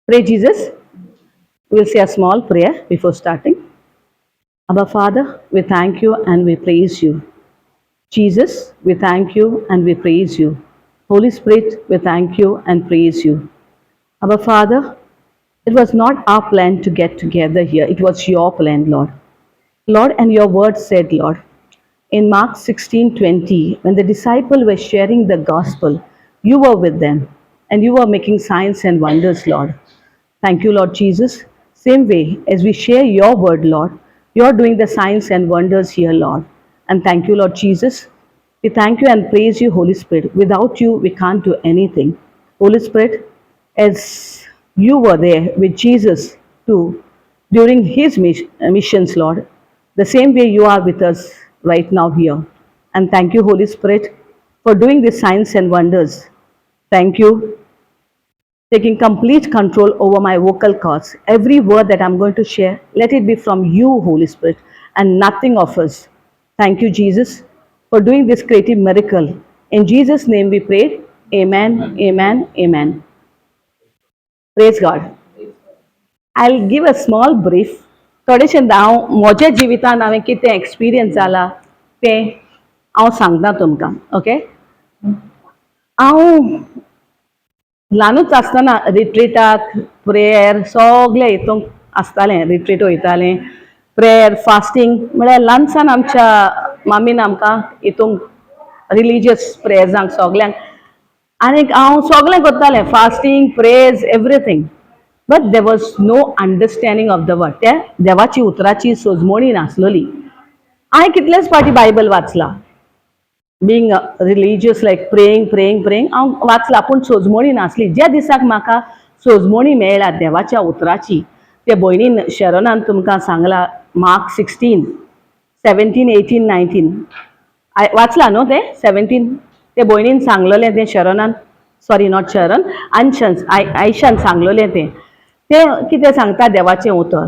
Pray Jesus. We'll say a small prayer before starting. Our Father, we thank you and we praise you. Jesus, we thank you and we praise you. Holy Spirit, we thank you and praise you. Our Father, it was not our plan to get together here. It was your plan, Lord. Lord, and your word said, Lord, in Mark 16:20, when the disciples were sharing the gospel, you were with them and you were making signs and wonders, Lord. Thank you, Lord Jesus. Same way as we share your word, Lord, you're doing the signs and wonders here, Lord. And thank you, Lord Jesus. We thank you and praise you, Holy Spirit. Without you, we can't do anything. Holy Spirit, as you were there with Jesus too during his missions, Lord, the same way you are with us right now here. And thank you, Holy Spirit, for doing these signs and wonders. Thank you taking complete control over my vocal cords. Every word that I'm going to share, let it be from you, Holy Spirit, and nothing of us. Thank you, Jesus, for doing this creative miracle. In Jesus' name we pray. Amen, amen, amen. Praise God. I'll give a small brief. थोडेशें हांव म्हज्या जिवितांत हांवें कितें experience जाला तें हांव सांगता तुमकां. ओके, हांव ल्हानूच आसतना रिट्रिटाक, प्रेयर सगळें हितूंक आसतालें. रिट्रीट वयतालें, प्रेयर, फास्टींग, म्हळ्यार ल्हानसान आमच्या मामीन आमकां हितूंक रिलिजियस प्रेयर्सांक सगल्यांक आनीक हांव सगळें करतालें, fasting, prayers, everything, but there was no understanding of the word. त्या देवाची उतराची सोजमणी नासलोली. हांवें कितलेच फावटी बायबल वाचला, being religious, like praying, praying, praying, हांव वाचलां, पूण सोजमणी नासली. ज्या दिसाक म्हाका सोजमणी मेळ्ळा देवाच्या उतराची, ते भयणीन शरणान तुमकां सांगला, Mark 16:17, 18, 19 वाचला न्हू तें 17, ते भयणीन सांगलेलें तें शरणान, सॉरी, not Sharan, आनशन, आयशान सांगलेलें तें. तें कितें सांगता देवाचें उतर?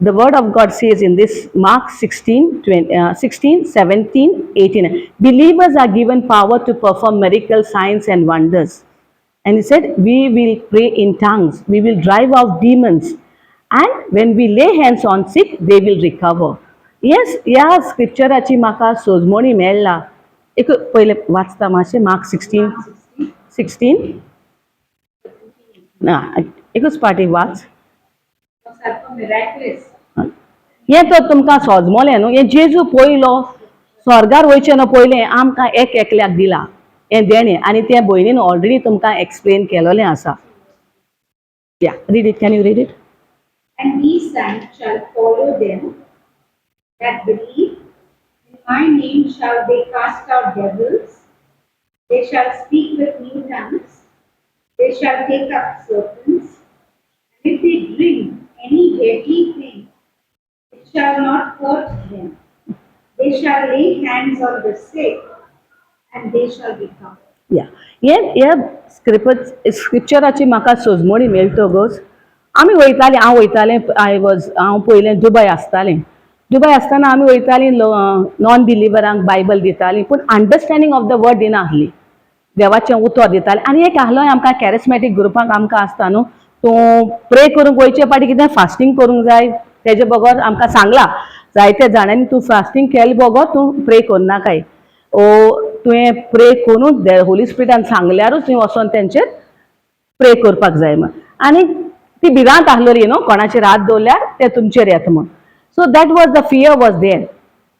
The word of God says in this Mark 16, 20, 16, 17, 18, believers are given power to perform miracles, signs, and wonders. And he said, "We will pray in tongues, we will drive out demons, and when we lay hands on sick, they will recover." Yes, ह्या स्क्रिप्चराची म्हाका सोजमणी मेळ्ळा. एक पयलें वाचता मातशें, mark 16:16 ना, एकूच party वाच. सारको मिराकलस. हें तर तुमकां सोजमोलें न्हू. हें जेजू पयलो स्वर्गार वयचें न्हू पयलें आमकां एक एकल्याक दिला हें देणें आनी तें भयणीन ऑलरेडी तुमकां एक्सप्लेन केलोलें आसा. Yeah, read it. Can you read it? And these signs shall follow them that believe. In my name shall they cast out devils. They shall speak with new tongues. They shall take up serpents. And if they drink any deadly thing, it shall not hurt them. They shall lay hands on the sick, and they shall recover. या, हे हे स्क्रिप्चराची म्हाका सोजमणी मेळटकच आमी वयतालीं, हांव वयतालें, I was, हांव पयलें दुबय आसतालें. दुबय आसतना आमी वयतालीं, नॉन बिलिवरांक बायबल दितालीं, पूण अंडरस्टँडींग ऑफ the word दिना आसली. देवाचें उतर दितालें. आनी एक आहलोय आमकां कॅरिस्मॅटीक ग्रुपाक आमकां आसता न्हू, तूं प्रे करूंक वयचे फाटी कितें फास्टींग करूंक जाय. तेजे बगर आमकां सांगलां जायते जाणांनी, तूं फास्टींग केले बगर तूं प्रे करनाकाय ओ तुवें प्रे करून होली स्पिरिटान सांगल्यारूच तुवें वचोन तेंचेर प्रे करपाक जाय म्हण. आनी ती भिरांत आहलोली न्हू, कोणाचेर हात दवरल्यार ते तुमचेर येता म्हण. So that was the fear was there.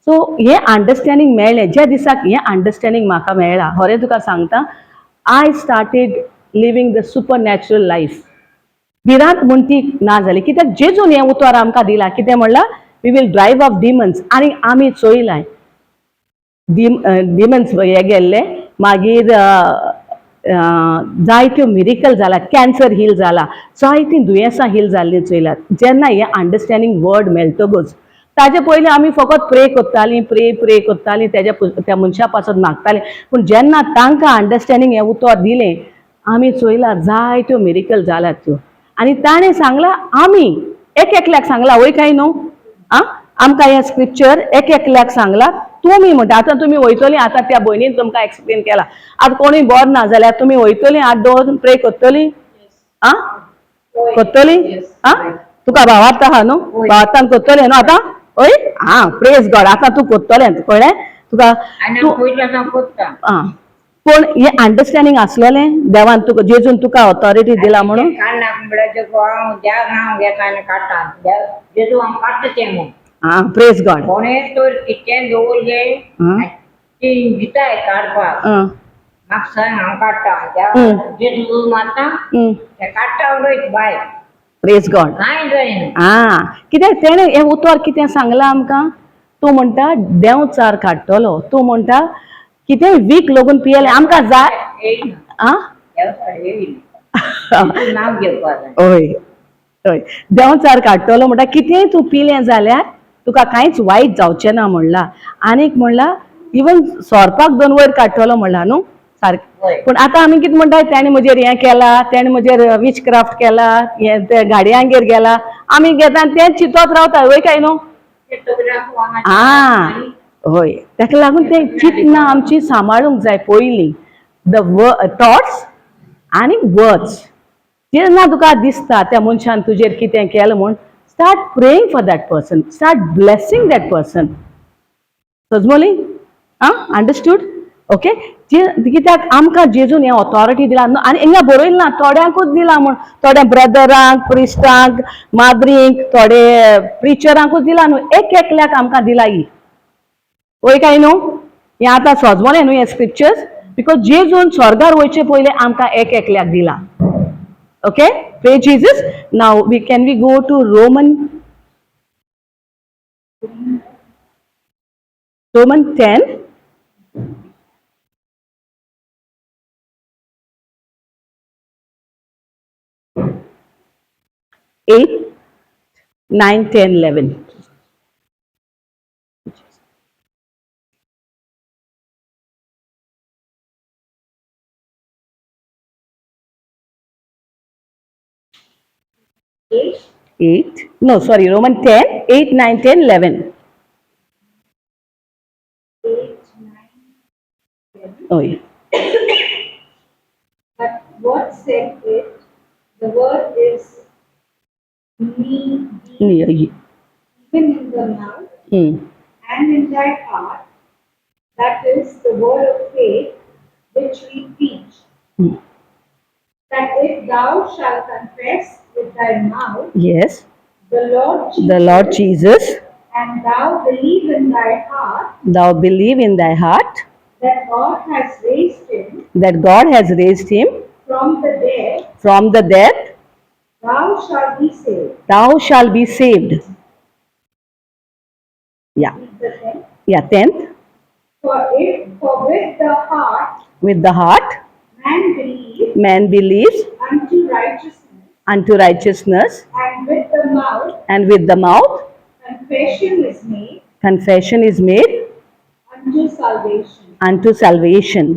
So हें अंडरस्टँडींग मेळ्ळें. ज्या दिसाक हें अंडरस्टँडींग म्हाका मेळ्ळां, खरें तुका सांगता, I started living the supernatural life. भिरांत म्हूण ती ना जाली, कित्याक जेजून हें उतर आमकां दिलां. कितें म्हणलां? We will drive off demons. आनी आमी चोयलाय, डिमन्स हे गेल्ले, मागीर जायत्यो मिरिकल जाला, कॅन्सर हील जाला, जायतीं दुयेंसां हील जाल्लीं चोयल्यात जेन्ना हें अंडरस्टँडींग वर्ड मेळटकच. ताजे पयलीं आमी फकत प्रे करतालीं, प्रे प्रे करतालीं, तेज्या त्या मनशा पासत मागतालीं. पूण जेन्ना तांकां अंडरस्टँडींग हें उतर दिलें, आमी चोयलां जायत्यो मिरिकल जाल्यात त्यो. आनी ताणें सांगलां, आमी एक एकल्याक सांगलां, वय काय न्हू? आं, आमकां हें स्क्रिप्चर एक एकल्याक सांगलां. तुमी म्हणटा, आतां तुमी वयतलीं, आतां त्या भयणीन तुमकां एक्सप्लेन केला, आतां कोणूय बरो ना जाल्यार तुमी वयतलीं, हात दवरून प्रे करतलीं. आं. कोत्तोली? आ, तुका भावार्थ आहा न्हू? भावार्थान कोत्तोलें न्हू आतां? हय, आं, प्रेज गॉड. आतां तूं कोत्तोलें, कळ्ळें तुका? आनी तूं पयलीं आतां कोत्ता. आं, पूण हें अंडरस्टँडींग आसलेलें देवान तुका, जेजून तुका ऑथॉरिटी दिला म्हणून? काडनाक म्हणल्यार ते हांव देव नांव घेता आनी काडटा. देव जेजू हांव काडटा तें म्हूण. आं, प्रेज गॉड. कोणें तर कितें दवरलें ती दिताय काडपाक. आं. म्हाका सांग, हांव काडटा. देव जेजू मारता ते काडटा उडयत भायर. Praise God. कांय जायना. आं, कित्याक तेणें हें उतर कितें सांगलां आमकां? तूं म्हणटा देंवचार काडटलो, तूं म्हणटा कितेंय वीक लोगून पियेलें आमकां जाय. येयना. आं. देवचार येयना, तूं नांव घेवपा जाय. हय हय, देंवचार काडटलो म्हणटा, कितेंय तूं पिलें जाल्यार तुका कांयच वायट जावचें ना म्हणलां. आनीक म्हणलां, इवन सोरपाक दोन वयर काडटलो म्हणलां न्हू सारकें? हय. पूण आतां आमी कितें म्हणटा? तेणें म्हजेर हें केलां, तेणें म्हजेर which craft केला, हें तें गाडयांगेर गेला, आमी घेता आनी तें चिंतत रावता, वय काय न्हू? ते सगळ्यांक वांगडा. आं, हय, ताका लागून तें चिंतना आमची सांबाळूंक जाय पयलीं, the thoughts आनी वर्ड्स. जेन्ना तुका दिसता त्या मनशान तुजेर कितें केलें म्हूण, start praying for that person, start blessing that person. सजमोली? आं, अंडरस्टूड? ओके. कित्याक आमकां जेजून हें ऑथॉरिटी दिला न्हू, आनी हिंगा बरयलें ना थोड्यांकूच दिला म्हूण. थोड्या ब्रदरांक, प्रिस्टांक, माद्रींक, थोडे प्रिचरांकूच दिला न्हू, एक एकल्याक आमकां दिला ही, वय काय न्हू? हें आतां सजमोलें न्हू हें स्क्रिप्चर्स? Because जेजून स्वर्गार वयचे पयलें आमकां एक एकल्याक दिला. Okay, praise Jesus. Now we can we go to Roman 10. 8, 9, 10, 11. 8. 8, no, sorry, Roman 10, 8, 9, 10, 11. 8, 9, 10. Oh, yeah. But what said it? The word is near thee, Near you. Even in the mouth and in thy heart. That is the word of faith which we preach. That if thou shalt confess with thy mouth the Lord Jesus, The Lord Jesus, and thou believe in thy heart thou believe in thy heart that God has raised him that God has raised him from the dead, from the death, thou shalt be saved. Thou shalt be saved. Yeah. Read the 10th. Yeah, 10th. For with the heart With the heart, man believes man believes unto righteousness, unto righteousness, and with the mouth and with the mouth, confession is made confession is made unto salvation. Unto salvation.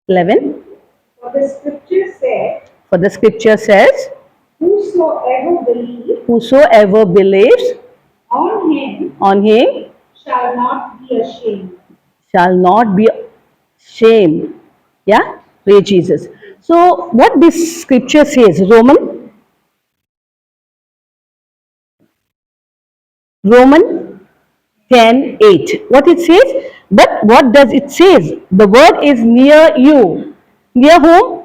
11. For the scripture said, For the scripture says, whosoever believes whosoever believes on him on him shall not be ashamed. Shall not be shamed. Yeah? Praise Jesus. So, what this scripture says, Roman 10:8. What it says? But what does it says? The word is near you. Near whom?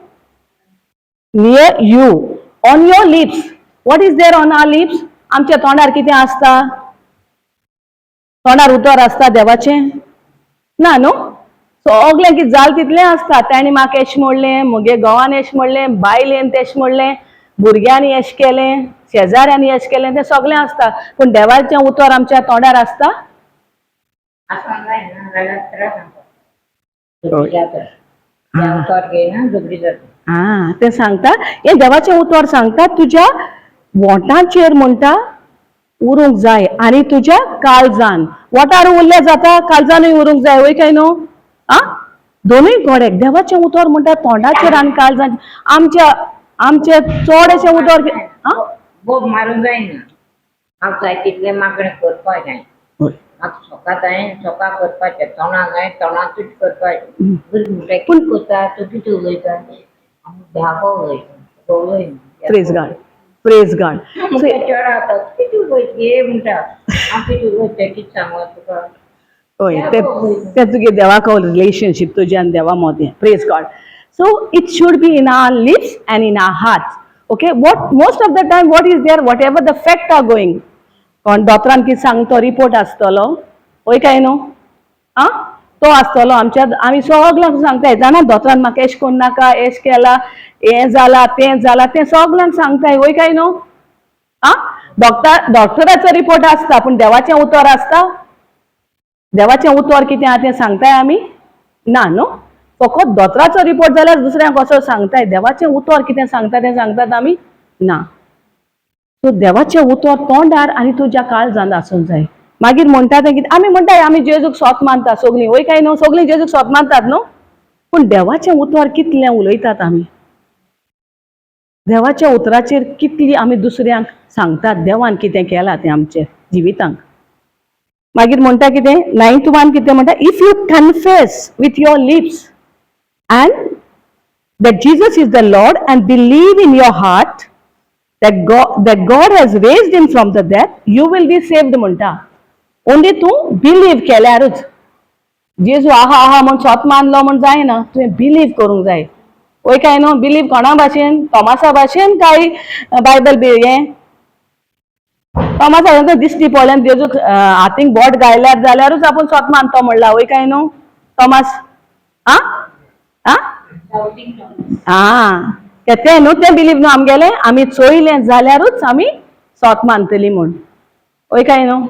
Near you. On your lips. What is there on our lips? आमच्या तोंडार कितें आसता? तोंडार उतर आसता देवाचें? ना न्हू? सगळें कितें जालें तितलें आसता. ताणें म्हाका एश म्हणलें, म्हगे घोवान एश म्हणलें, बायलेन तेश म्हणलें, भुरग्यांनी एश केलें, शेजाऱ्यांनी एश केलें, तें सगळें आसता. पूण देवाचें उतर आमच्या तोंडार आसता? आसूंक जायना जाल्यार त्रास आमकां, झगडी जाता. देव उतर घेयना, झगडी जाता. आं, तें सांगता, हें देवाचें उतर सांगता, तुज्या वोंटाचेर म्हणटा उरूंक जाय आनी तुज्या काळजान. वोंटार उरल्यार जाता, काळजानूय उरूंक जाय, वय काय न्हू? आं, दोनूय कडेक देवाचें उतर म्हणटा, तोंडाचेर आनी काळजान. आमच्या आमचे चड अशें उतर आं. बोब मारूंक जायना. म्हाका जाय तितलें मागणें करपाक जाय. म्हाका सोका जाय, सोका करपाचें, तोंडाक जाय, तोंडाकूच करपाचें. भुरगीं म्हणटा, कितें करता तूं, कितें उलयता? हांव धाको उलयता, तुका उलयना. Praise God, praise God. So चेडो आतां कितें उलयता ये म्हणटा, हांव कितें उलयता, कितें सांगो तुका. हय, ते ते तुगे देवाको रिलेशनशीप तुज्या आनी देवा मदें. Praise God. So it should be in our lips and in our heart, okay? What most of the time, what is there, whatever the fact are going, कोण दोतोरान कितें सांग तो रिपोर्ट आसतलो, हय काय न्हू? आं, तो आसतलो आमच्या, आमी सगल्यांक सांगताय, जाणा, दोतोरान म्हाका एश कोण नाका, एश केला, हें जाला, तें जाला, तें सगल्यांक सांगताय, वय काय न्हू? आं, डॉक्टराचो रिपोर्ट आसता, पूण देवाचें उतर आसता? देवाचें उतर कितें आहा तें सांगताय आमी? ना न्हू? फकत दोतोराचो रिपोर्ट जाल्यार दुसऱ्यांक कसो सांगताय. देवाचें उतर कितें सांगता तें सांगतात आमी? ना. सो देवाचें उतर तोंडार आनी तुज्या काळजांत आसूंक जाय. मागीर म्हणटा तें कितें, आमी म्हणटाय आमी जेजूक सोत मानता सगलीं, वय काय न्हू? सगलीं जेजूक सोत मानतात न्हू, पूण देवाचें उतर कितलें उलयतात आमी? देवाच्या उतराचेर कितली आमी दुसऱ्यांक सांगतात देवान कितें केलां तें आमच्या जिवितांक? मागीर म्हणटा कितें, नायन्थ वन कितें म्हणटा? If you confess with your lips and that Jesus is the Lord and believe in your heart that God has raised him from the death, you will be saved म्हणटा. Only तूं believe केल्यारूच. जेजू आहा आहा म्हूण सोत मानलो म्हूण जायना, तुवें बिलीव करूंक जाय, वय काय न्हू? बिलीव कोणा भाशेन? तोमासा भाशेन काय बायबल बी हें तोमासा दिश्टी पडलें, जेजूक हातीक बोट घायल्यार जाल्यारूच आपूण सोत मानतो म्हणला, वय काय न्हू तोमास? आं आं. Doubting Thomas. आं, तें न्हू, तें बिलीव न्हू आमगेलें, आमी चोयलें जाल्यारूच आमी सोत मानतली म्हूण, वय काय न्हू?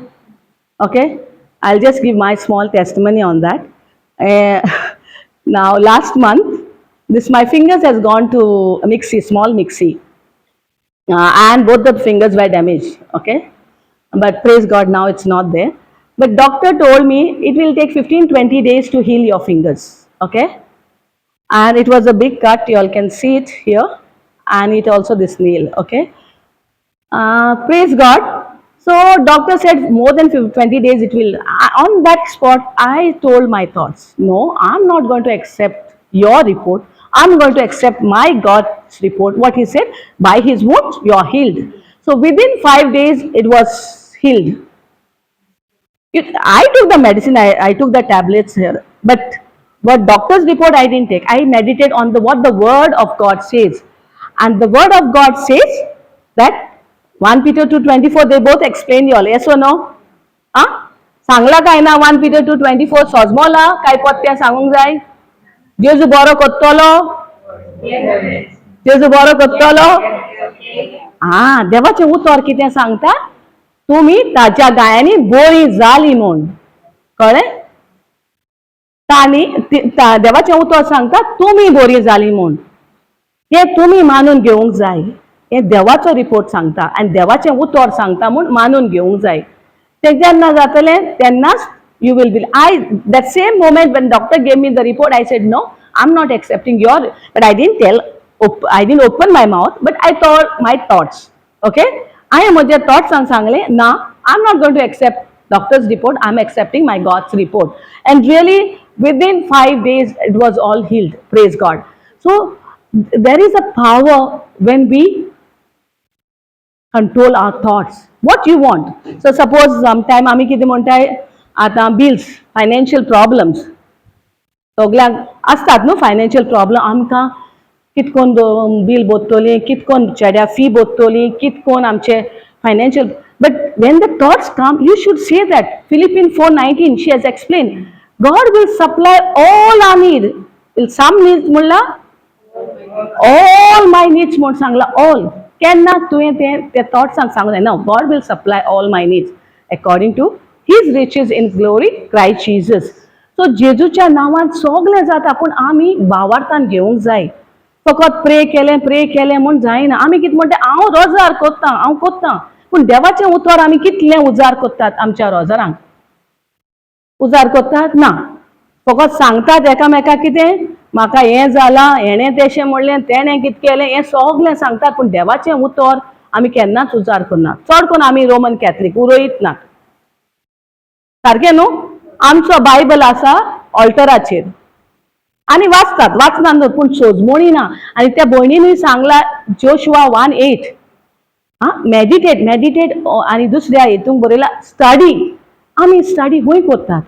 Okay, I just give my small testimony on that. Now last month, this my fingers has gone to a mixie, small mixie, and both the fingers were damaged, okay? But praise God, now it's not there. But doctor told me it will take 15 20 days to heal your fingers, okay? And it was a big cut, you all can see it here, and it also this nail, okay? Praise God. So doctor said more than 20 days it will. On that spot I told my thoughts, no, I'm not going to accept your report, I'm going to accept my God's report. What he said, by his wounds you are healed. So within 5 days it was healed. I took the medicine, I took the tablets here, but what doctor's report I didn't take. I meditate on the what the word of God says. And the word of God says that 1 Peter 2:24, they both explain you all. Yes or no? Ah? सांगला काय ना 1 Peter 2:24? सोजमोला काय पत्त्या सांगूंक जाय? जेजू बरो कोत्तलो? जेजू बरो कोत्तलो? हा, देवाचें उतर कितें सांगता? तुमी ताच्या गायांनी बरी जाली म्हूण, कळ्ळें? तांणी देवाचें उतर सांगता तुमी बरी जाली म्हूण, हें तुमी मानून घेवंक जाय. हें देवाचो रिपोर्ट सांगता आनी देवाचें उतर सांगता म्हूण मानून घेवंक जाय. तें जेन्ना जातलें तेन्नाच you will be. I, that same moment when doctor gave me the report, I said, no, I am not accepting your, but I didn't tell, I didn't open my mouth, but I thought my thoughts, okay? हांवें म्हज्या थॉट्सान सांगलें, ना, I am not going to accept doctor's report, I am accepting my God's report. And really, within 5 days it was all healed. Praise God. So there is a power when we control our thoughts, what you want. So suppose sometime आमी कितें म्हणटाय आतां, bills, financial problems सगल्यांक आसतात न्हू. Financial problem आमकां कितकोन bill बोत्तोली, कितकोन चेड्या फी बोत्तोली, कितकोन आमचे financial. But when the thoughts come, you should say that Philippians 4:19, she has explain, God will supply all our need. Will some needs म्हणला? ऑल my needs म्हूण सांगला. ऑल केन्ना तुवें तें ते थॉट्सांक सांगूं जाय, ना, God will supply all my needs according to his riches in glory Christ Jesus. So जेजूच्या नांवान सगळें जाता, पूण आमी भावार्थान घेवंक जाय. फकत प्रे केलें, प्रे केलें म्हूण जायना. आमी कितें म्हणटा, हांव रोजार कोत्ता, हांव कोत्ता, पूण देवाचें उतर आमी कितलें उजार कोत्तात? आमच्या रोजारांक उजार कोत्तात ना, फकत सांगतात एकामेकाक कितें म्हाका हें जालां, हेणें तेशें म्हणलें, तेणें कितें केलें, हें सगळें सांगतात, पूण देवाचें उतर आमी केन्नाच उजार करना. चड करून आमी रोमन कॅथलीक उरयत नात सारकें न्हू? आमचो बायबल आसा ऑल्टराचेर. आनी वाचतात, वाचनात न्हू, पूण सोजमणी ना. आनी त्या भयणीनूय सांगला जोशुआ 1:8. आं, मेडिटेट, मेडिटेट. आनी दुसऱ्या हितूंक बरयला स्टडी. आमी स्टडी खूंय करतात?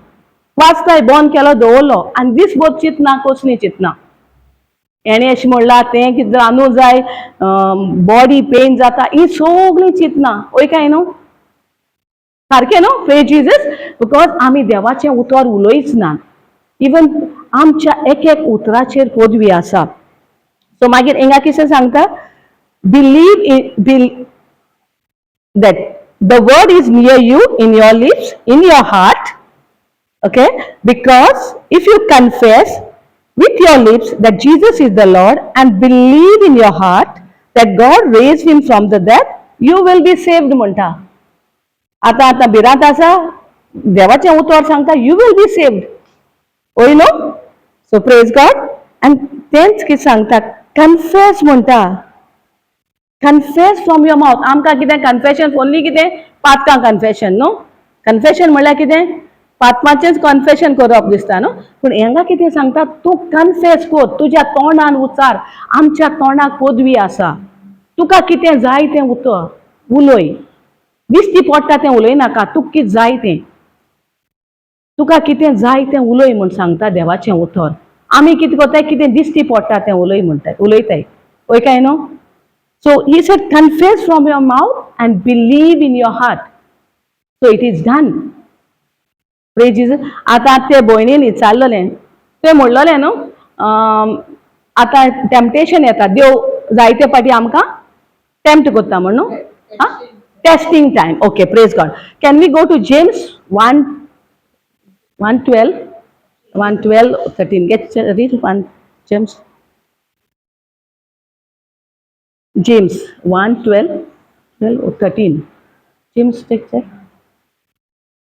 वाचताय, बंद केलो, दवरलो आनी दीसभर चिंतना. कसली चिंतना? हेणें अशें म्हणलां, तें कितें रांदूं जाय, बॉडी पेन जाता, ही सगळीं चिंतना. वय काय न्हू? सारकें न्हू? प्रेज जिजस. Because आमी देवाचें उतर उलयच ना. इवन आमच्या एक एक उतराचेर पदवी आसा. सो मागीर हिंगा कितें सांगता? Believe in bill that the word is near you, in your lips, in your heart, okay? Because if you confess with your lips that Jesus is the Lord and believe in your heart that God raised him from the dead, you will be saved म्हणटा. आतां आतां भिरांत आसा, देवाचें उतर सांगता, you will be saved. वय न्हू? सो प्रेज गॉड. आनी तेंच कितें सांगता, कन्फेस म्हणटा, कन्फेस फ्रॉम your mouth. आमकां कितें कन्फेशन? ओनली कितें? पातकां कन्फेशन न्हू. कन्फेशन म्हणल्यार कितें? पातमाचेंच कन्फेशन करप दिसता न्हू. पूण हांगा कितें सांगता? तूं कन्फेस कर, तुज्या तोंडान उच्चार. आमच्या तोंडाक पदवी आसा. तुका कितें जाय तें उतर, उलय. दिश्टी पडटा तें उलयनाका. तुका कितें जाय तें, तुका कितें जाय तें उलय म्हूण सांगता देवाचें उतर. आमी कितें करताय? कितें दिश्टी पडटा तें उलय म्हणटाय, उलयताय. वय काय न्हू? So he said, confess from your mouth and believe in your heart. So it is done. Praise Jesus. आतां ते भयणीन विचारलेलें, तें म्हणलेलें न्हू, आतां टेम्पटेशन येता, देव जायते पाटी आमकां टेम्प्ट करता म्हण न्हू. Testing time. Okay, praise God. Can we go to James 1 1 12, 1 12 13? Get read one James, James 1 12, 12 or 13. James, check, check.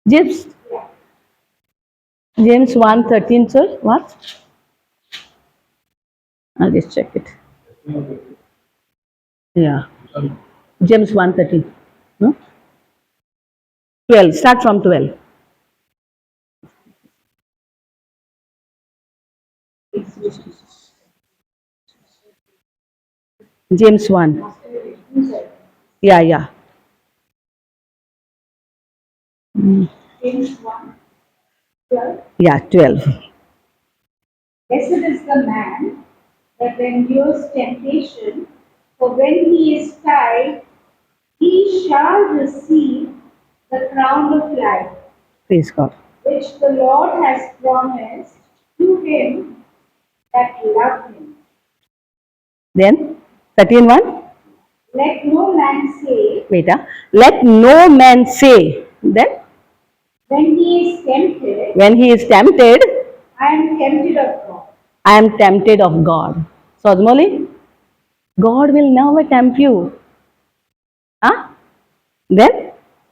James, James 1 13, sir. What? I'll just check it. Yeah. James 1 13. No? 12. Start from 12. James 1. Yeah. James 1 12. Yeah, 12. Blessed is the man that endures temptation, for when he is tried, he shall receive the crown of life, Praise God. Which the Lord has promised to him that love him. Then, 13 1. Let no man say Wait, ah. Let no man say, then, when he is tempted, when he is tempted, "I am tempted of God." "I am tempted of God." Sojmoli, God will never tempt you. Huh? Then,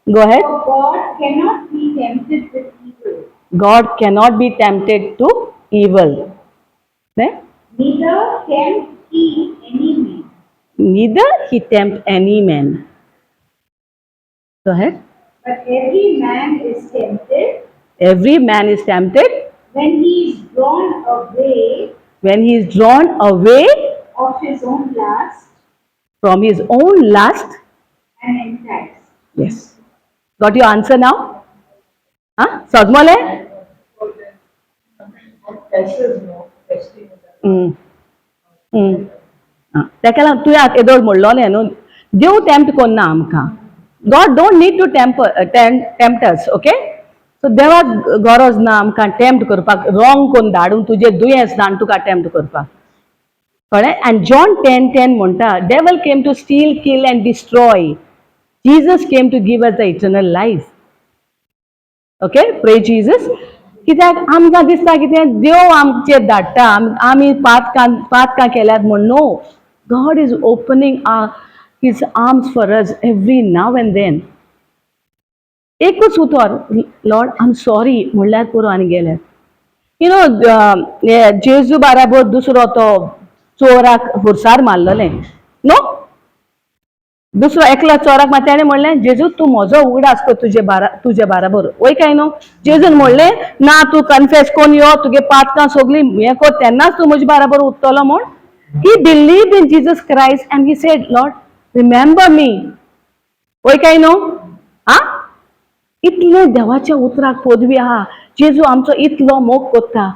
go ahead. For God cannot be tempted with evil, God cannot be tempted to evil. Then, neither tempt he any man. Neither he tempt any man. Go ahead. But every man is tempted Every man is tempted when he is drawn away when he is drawn away of his own lust from his own lust and enticed. Yes. Got your answer now? Huh? Sojmole? Tests, no, testing. ताका लागून तुवें आतां येदोळ म्हणलोलें न्हू, देव tempt कोन्ना आमकां. God don't need to tempt us, okay? So देवाक गरज ना आमकां टेम्प्ट करपाक, रॉंग कोन्न धाडून तुजें दुयेंस धाडून तुका टेम्प्ट करपाक. कळ्ळें? आनी जॉन 10:10 म्हणटा, devil came to steal, kill and destroy. Jesus came to give us the eternal life. Okay, praise Jesus. कित्याक आमकां दिसता कितें, देव आमचेर धाडटा, आमी पातकां पातकां केल्यात म्हण. No, God is opening his arms for us every now and then. एकूच उतर, "Lord, I am sorry" म्हणल्यार पुरो आनी गेले. You know, जेजू बाराबर दुसरो तो चोराक खुर्सार मारलेलें न्हू. दुसरो एकलो चोराक मात तेणें म्हणलें, जेजू तूं म्हजो उगडास कर तुजे बारा तुजे बाराबर, वय काय न्हू? जेजून म्हणलें ना, तूं कन्फेस कोन्न यो, तुगे पातकां सोगलीं हें कर, तेन्नाच तूं म्हजे बाराबर उरतलो म्हूण. He believe in Jesus Christ and he said, Lord, remember me. वय काय न्हू? आं, इतलें देवाच्या उतराक पदवी आहा. जेजू आमचो इतलो मोग कोत्ता,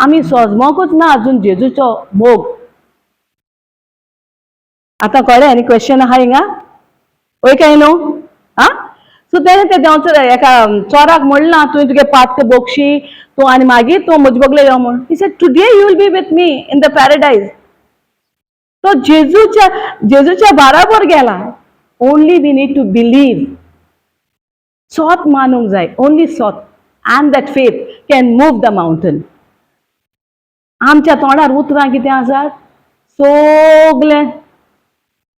आमी सोजमोकूच ना अजून जेजूचो मोग. आतां कळ्ळें? आनी क्वेश्चन आहा हिंगा? वय काय न्हू? आं, सो तेणें तें देंवचो एका चोराक म्हणलां, तुवें तुगे पातक बोगशी तूं आनी मागीर तूं म्हजे बगले यो म्हूण. He said, today you will be with me in the paradise. तो जेजूच्या बाराबर गेला. Only we need to believe. सोत मानूंक जाय. Only सोत and that faith can move the mountain. आमच्या तोंडार उतरां कितें आसात? सगलें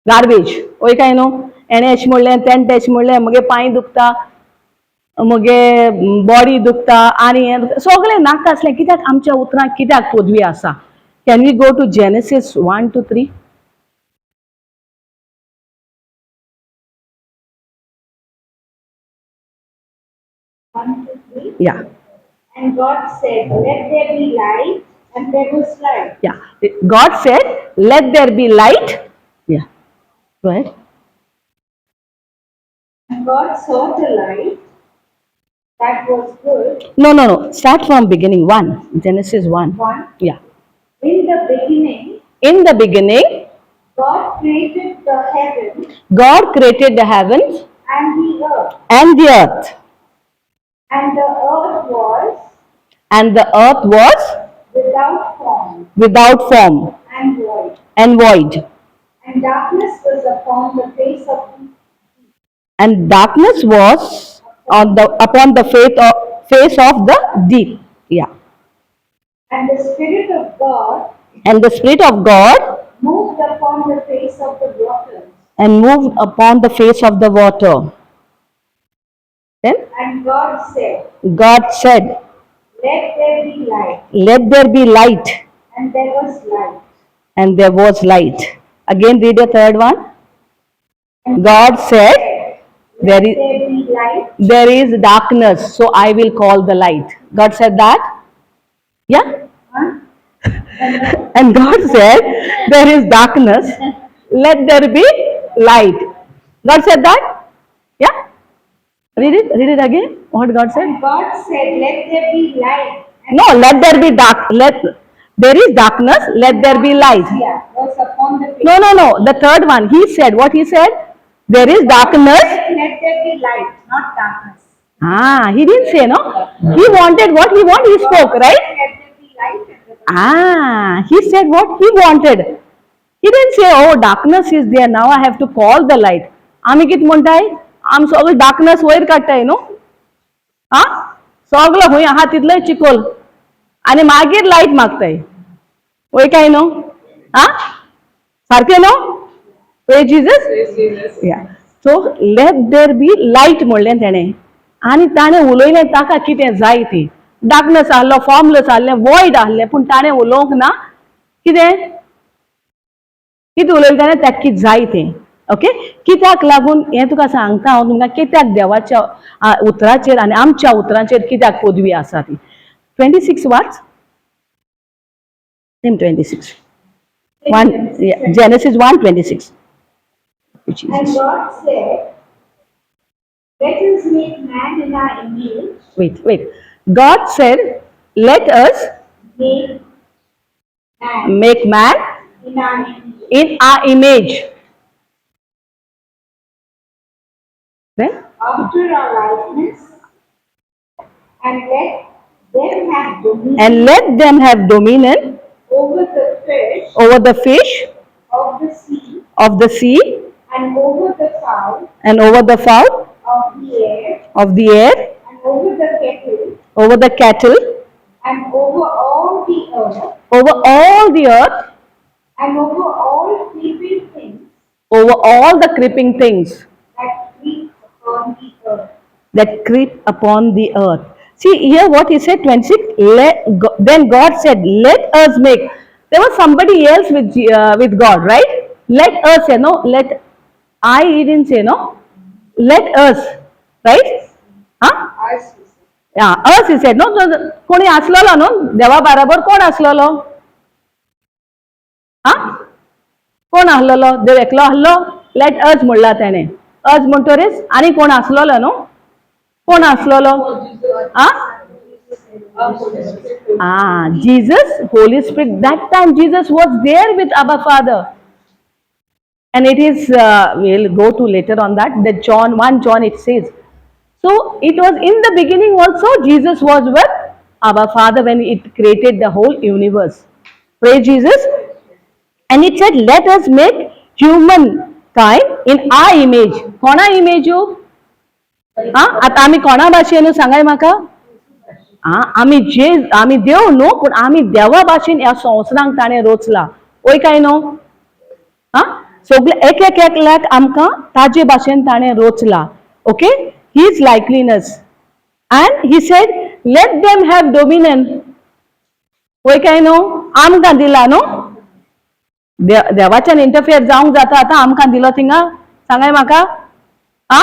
गार्बेज, वय काय न्हू? हेणें अशें म्हणलें, तेणें तेशें म्हणलें, मगे पांय दुखता, मगे बॉडी दुखता आनी हें सगळें नाका आसलें. कित्याक आमच्या उतरांक कित्याक पदवी आसा? Can we go to Genesis 1 to 3? 1 to 3. Yeah. And God said, Let there be light, and there was light. Yeah. God said, let there be light. Yeah. Go ahead. And God saw the light that was good. No. Start from beginning. 1. Genesis 1. 1. Yeah. In the beginning, In the beginning, God created the heaven God created the heavens and the earth. And the earth. And the earth was And the earth was without form without form and void. And void. And darkness was upon the face of the And darkness was on the upon the face of the deep. Yeah. And the Spirit of God And the Spirit of God moved upon the face of the waters. And moved upon the face of the water. Then And God said, God said, Let there be light. Let there be light. And there was light. And there was light. Again, read the third one. God said, Let there be light. There is darkness, so I will call the light. God said that? Yeah? Huh? And God said, there is darkness, let there be light. God said that? Yeah? Read it, read it again. What God said? And God said, Let there be light. And No, let there be dark. Let there is darkness, let there be light. Yeah, was upon the face. No. The third one. He said, what he said? There is darkness. Let there be light, not darkness. Ah, he didn't say, no? He wanted what he wanted, he spoke, right? Let there be light. And there was Ah, he said what he wanted. He didn't say, oh, darkness is there, now I have to call the light. आमी कितें म्हणटाय? आमी सगळें darkness वयर काडटाय न्हू? आं, सगलो खंय आहा तितलोय चिकोल आनी मागीर लायट मागताय, वय काय न्हू? आं, सारकें न्हू? Praise Jesus. Yeah. So let there be light म्हणलें तेणें आनी ताणें उलयलें ताका कितें जाय ती. डार्कनेस आहलो, फॉर्मलेस आहलें, वॉयड आहलें, पूण ताणें उलोवंक ना. कितें कितें उलयलें ताणें? ताका कितें जाय तें. ओके, कित्याक लागून हें तुका सांगता हांव तुमकां, कित्याक देवाच्या उतराचेर आनी आमच्या उतरांचेर कित्याक पदवी आसा ती. 26 वाच. Same 26 1. Genesis 1:26. And God said, Let us make man in our image, Wait, wait. God said, let us make man make man in our image, in our image. Then? After our likeness, and let them have dominion And let them have dominion over the fish over the fish of the sea, of the sea, and over the fowl and over the fowl of the air, of the air, and over the cattle, over the cattle, and over all the earth, over all the earth, and over all creeping things over all the creeping things that creep upon the earth. That creep upon the earth. See here what he said, 26. Then God said, let us make. There was somebody else with God, right? Let us, you know, let I, he didn't say, no? Let us, right? हा. Us he said, no? कोणी आसलेलो न्हू देवा बराबर? कोण आसलेलो? हा, कोण आहलेलो? देव एकलो आहलो? Let us म्हणला तेणे. अस म्हणटरीच आनी कोण आसलेलो न्हू? कोण आसलेलो? आ Ah, Jesus, Holy Spirit. That time Jesus was there with Abba Father. And it is, we'll go to later on that, that John, 1 John it says. So it was in the beginning also, Jesus was with Abba Father when it created the whole universe. Praise Jesus. And it said, "Let us make humankind in our image." कोणा image हो? हा, आता आमी कोणा भाशेन, सांगाय म्हाका. आ आमी जे आमी देव न्हू, पूण आमी देवा भाशेन ह्या संवसारांक ताणें रोचला, वय काय न्हू? हा, सगळे एक एक एकल्याक आमकां ताजे भाशेन ताणें रोचला, okay, his likeness. And he said, "Let them have dominion." वय काय न्हू? आमकां दिला न्हू? देवाच्यान इंटरफियर जावंक जाता? आतां आमकां दिलो थिंगा, सांगाय म्हाका. आ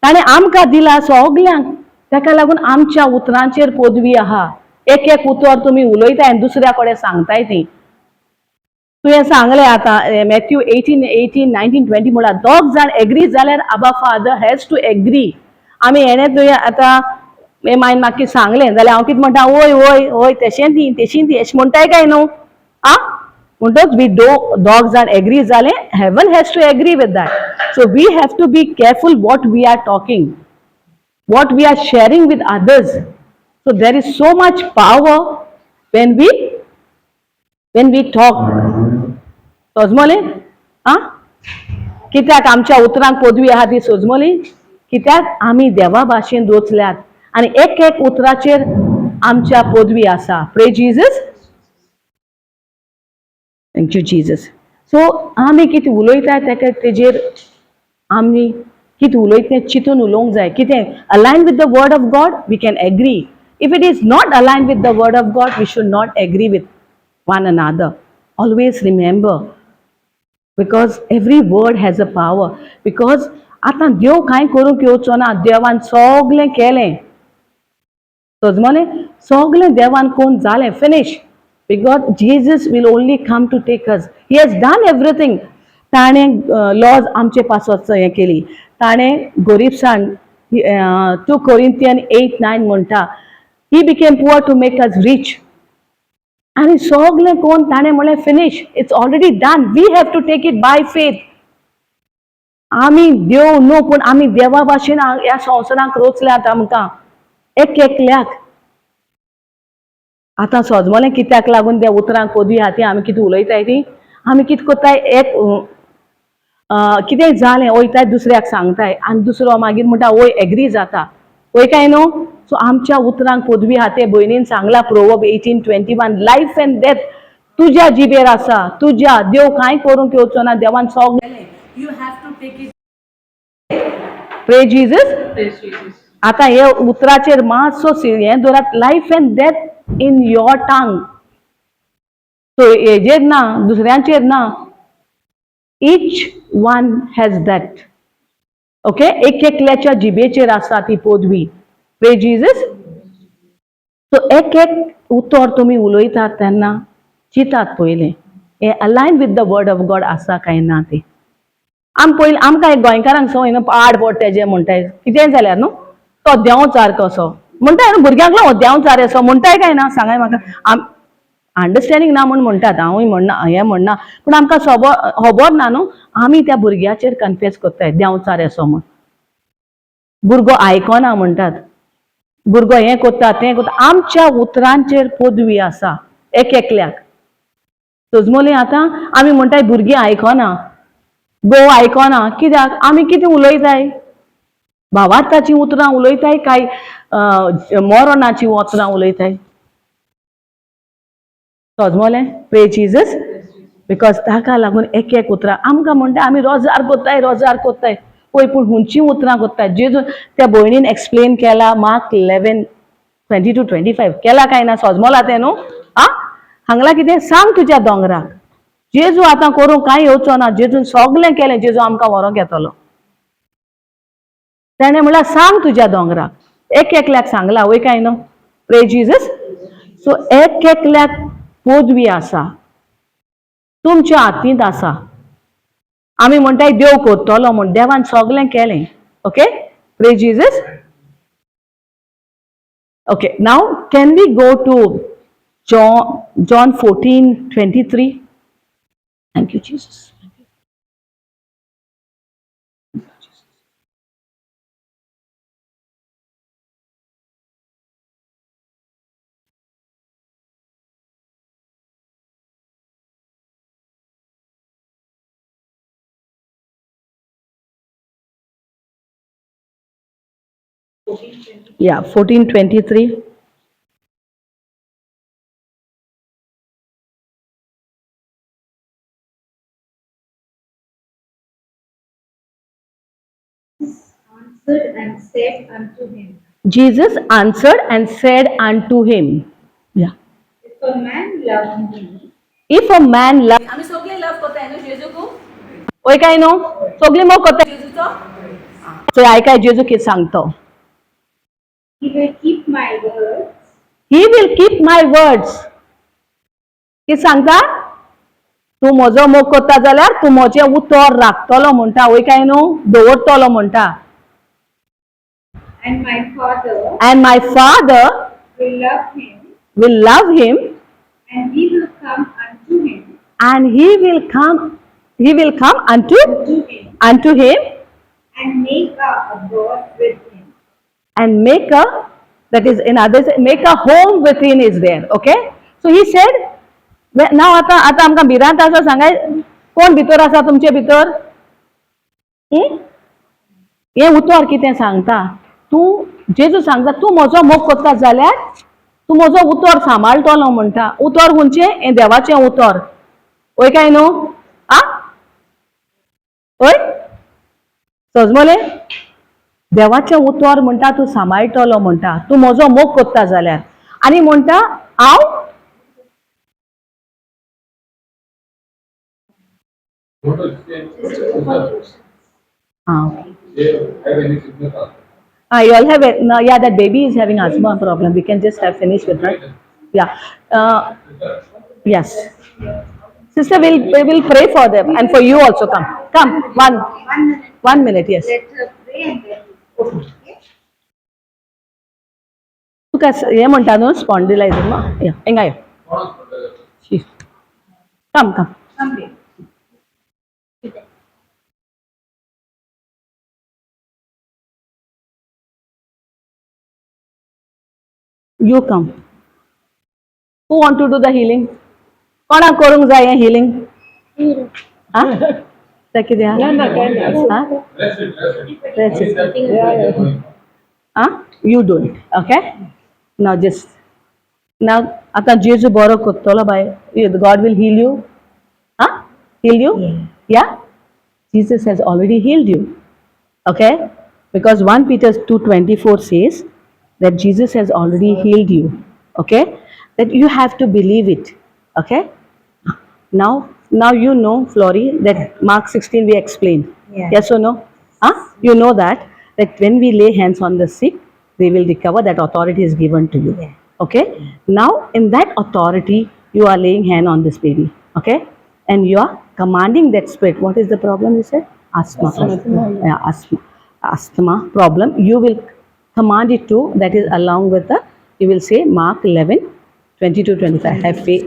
ताणें आमकां दिला सगल्यांक. ताका लागून आमच्या उतरांचेर पदवी आहा. एक एक उतर तुमी उलयताय आनी दुसऱ्या कडेन सांगताय ती. तुवें सांगलें आतां, Matthew 18, 18, 19, 20 म्हणल्यार दोग जाण एग्री जाल्यार Abba Father has to agree. आमी हेणें तुवें आतां हे मायन म्हाका सांगलें जाल्यार हांव कितें म्हणटा? वय वय वय, तेशें ती, तेशी ती, अशें म्हणटाय काय न्हू? आ म्हणटच we दो दोग जाण एग्री जालें, heaven has to agree with that. So we have to be careful what we are talking, what we are sharing with others. So there is so much power when we talk. सोजमोले? आ कित्याक आमच्या उतरांक पदवी आहा ती सोजमोली? कित्याक आमी देवा भाशेन रोचल्यात आनी एक एक उतराचेर आमच्या पदवी आसा. Praise Jesus. Thank you, Jesus. So आमी कितें उलयताय तेका, तेजेर आमी कितें उलयता तें चिंतून उलोवंक जाय. कितें align with the word of God, we can agree. If it is not align with the word of God, we should not agree with one another. Always remember, because every word has a power. Because आतां देव कांय करूंक येवचो ना. देवान सगळें केलें, सजमलें? सगळें देवान कोण जालें, finish, because Jesus will only come to take us. He has done everything. ताणें लॉज आमचे पासत हें केली. ताणें गोरीबसाण, 2 Corinthian 8:9 म्हणटा, he became poor to make us rich. आनी सगळें कोण ताणें म्हणलें, finish, it's already done. We have to take it by faith. आमी देव न्हू, पूण आमी देवा भाशेन ह्या संवसाराक रोचल्यात आमकां एक एकल्याक. आतां सोजमलें कित्याक लागून त्या उतरांक पदवी आहा ती? आमी कितें उलयताय ती, आमी कितें करताय? एक कितें जालें, वयताय दुसऱ्याक सांगताय आनी दुसरो मागीर म्हणटा, वय, एग्री जाता, वय काय न्हू? सो आमच्या उतरांक पदवी आहा ते भयणीन सांगला. Proverb 18:21, life and death तुज्या जिबेर आसा तुज्या. देव कांय करूंक येवचो ना. देवान सगळें. You have to take it. Praise Jesus. Praise Jesus. आतां हे उतराचेर मातसो हें दवरात. Life and death in your tongue. So हेजेर ना, दुसऱ्यांचेर ना. Each one has that, okay? एक एकल्याच्या जिबेचेर आसा ती पदवी. Praise Jesus. सो एक एक उतर तुमी उलयतात तेन्ना चिंतात पयलें, हें align with the word of God आसा काय ना तें. आम पयलीं आमकां एक गोंयकारांक संवय न्हू, पाड पड तेजें म्हणटाय कितेंय जाल्यार न्हू. तो देंवचार कसो म्हणटाय न्हू भुरग्यांक, हो देंवचार असो म्हणटाय काय ना, सांगाय म्हाका. आम अंडरस्टँडींग ना म्हूण म्हणटात, हांवूय म्हणना, हें म्हणना, पूण आमकां सोबो खबर ना न्हू. आमी त्या भुरग्याचेर कन्फेस करताय, देंवचार असो म्हूण. भुरगो आयकना म्हणटात, भुरगो हें करता, तें करता. आमच्या उतरांचेर पदवी आसा एक एकल्याक. सजमोली? आतां आमी म्हणटाय, भुरगीं आयकना, घोव आयकना. कित्याक? आमी कितें उलयताय? भावार्थाची उतरां उलयताय काय मरणाची उतरां उलयताय? सजमोलें? Praise Jesus. Because ताका लागून एक एक उतरां आमकां म्हणटा, आमी रोजार कोत्ताय, रोजार कोत्ताय, पळय, पूण हुंची उतरां कोत्ताय? जेजू त्या भयणीन एक्सप्लेन केला, Mark 11:22-25 केला काय ना? सजमोला तें न्हू? आ हांगला कितें सांग तुज्या दोंगराक. जेजू आतां करूंक कांय येवचो ना. जेजून सगळें केलें. जेजू आमकां व्हरोंक येतलो. तेणें म्हणल्यार सांग तुज्या दोंगराक, एक एकल्याक सांगला वय काय न्हू? Pray Jesus. सो एक एकल्याक पदवी आसा, तुमच्या हातींत आसा. आमी म्हणटाय देव करतलो म्हूण, देवान सगळें केलें. Okay, pray Jesus. Okay, now can we go to John 14:23? Thank you Jesus. Yeah, 14:23. Answered and said unto him, Jesus answered and said unto him, yeah. If a man love me, If a man love, आमी सगळे love करताय न्हू जेजूक? वय काय न्हू? सगळे मोग करताय जेजूचो? सो आयकाय जेजू कितें सांगतो. He will keep my words, He will keep my words. कितें सांगता? तूं म्हजो मोग करता जाल्यार तूं म्हजें उतर राखतलो म्हणटा. वय काय न्हू? दवरतलो म्हणटा. And my Father And my Father will love him, will love him, and we will come unto him, and he will come unto unto him, unto him, and make our abode with him. And make a, that is, in others, make a home within is there. Okay, so he said, now आता आता आमकां भिरांत आसा. सांगाय, कोण भितर आसा तुमचे भितर? हं? हें उतर कितें सांगता? तूं, जेजू सांगता, तूं म्हजो मोग करता जाल्यार तूं म्हजो उतर सांबाळटलो म्हणटा. उतर खंयचें? हें देवाचें उतर. वय काय न्हू? आ वय सजमले? देवाचें उतर म्हणटा तूं सांबाळटलो म्हणटा, तूं म्हजो मोग करता जाल्यार. आनी म्हणटा हांव Go to say, ah okay. They have any sickness also. Ah, you all have a, no, yeah, that baby is having asthma problem. We can just have finished with that. Yeah. Yes. Sister, we will pray for them and for you also. Come. Come. One, One minute, one minute, yes. Let her pray and then we okay. तुका हें म्हणटा न्हू स्पॉन्डिलायझम? या, हिंगा यो. कोण Come, come. Come here. You come. Who want to do the healing? कोणाक करूंक जाय हें हिलींग? आं, तें कितें आहा? ना, ना, काय ना. आं? Bless it, bless it. Bless it. Yeah. Ah, you do it. Okay, now just now आतां जेजू बरो करतलो बाय. God will heal you. Ah, heal you. Yeah, Jesus has already healed you. Okay, because 1 Peter 2:24 says that Jesus has already healed you. Okay, that you have to believe it. Okay, now you know, Flory, that Mark 16 we explained. Yeah. Yes or no? Huh? You know that when we lay hands on the sick, they will recover. That authority is given to you. Yeah. Okay, now in that authority you are laying hand on this baby. Okay, and you are commanding that spirit. What is the problem, you said? Asthma. Yeah, asthma problem. You will command it to, that is, along with the, you will say Mark 11 22 25, have faith,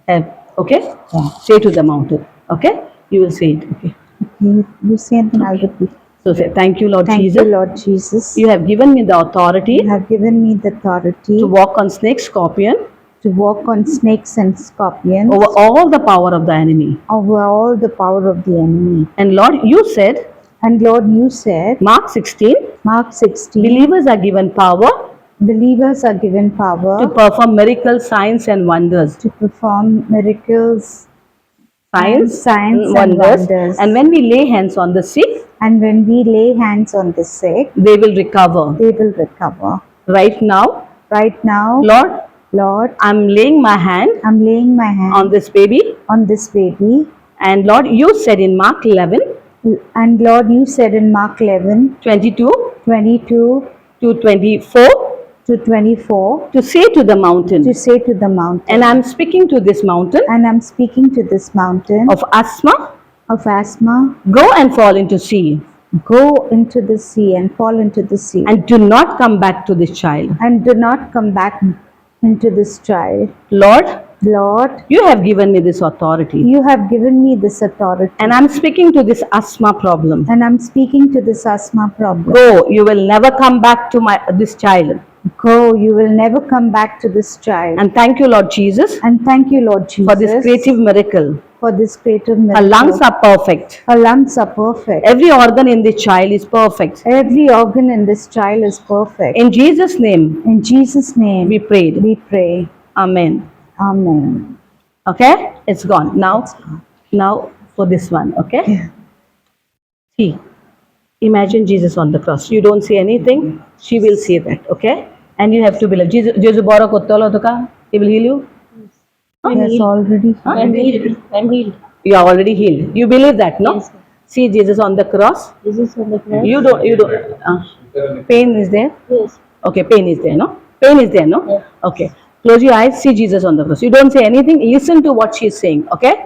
have, okay, say to the mountain. Okay, you will say it. Okay. You say and then I'll repeat. So say, thank you, Lord Thank Jesus. You, Lord Jesus. You have given me the authority You have given me the authority to walk on snakes, scorpion, to walk on snakes and scorpions, over all the power of the enemy. Over all the power of the enemy. And Lord, you said, And Lord, you said, Mark 16, Mark 16, believers are given power believers are given power to perform miracles, signs, and wonders. To perform miracles, Signs, signs and wonders. Wonders. And when we lay hands on the sick, And when we lay hands on the sick, they will recover. They will recover. Right now, Right now, Lord, Lord, I'm laying my hand I'm laying my hand on this baby. on this baby. And Lord, you said in Mark 11, And Lord, you said in Mark 11, 22 22 to 24 to 24, to say to the mountain. to say to the mountain. And I'm speaking to this mountain And I'm speaking to this mountain of asthma, of asthma, go and fall into sea go into the sea and fall into the sea, and do not come back to this child. and do not come back into this child. Lord, Lord, you have given me this authority. you have given me this authority, And I'm speaking to this asthma problem. and I'm speaking to this asthma problem. Go, you will never come back to my this child. Go, you will never come back to this child. And thank you, Lord Jesus, And thank you, Lord Jesus, for this creative miracle. for this creative Her miracle. lungs are perfect. Her lungs are perfect. Every organ in this child is perfect. Every organ in this child is perfect. In Jesus' name, In Jesus' name, we prayed. we pray. Amen. Amen. Okay? It's gone. Now for this one, okay? Yeah. See, imagine Jesus on the cross. You don't see anything. She will see that, okay? And you have to believe. Jesus, Jesus boro kottolo tuka, he will heal you. Yes, already. I'm healed. I'm healed. You are already healed. You believe that, no? Yes, ma'am. See Jesus on the cross. Jesus on the cross. You don't. Is there any Pain is there? Yes. Okay, pain is there, no? Pain is there, no? Yeah. Okay. Close your eyes, see Jesus on the cross. You don't say anything. Listen to what she is saying, okay?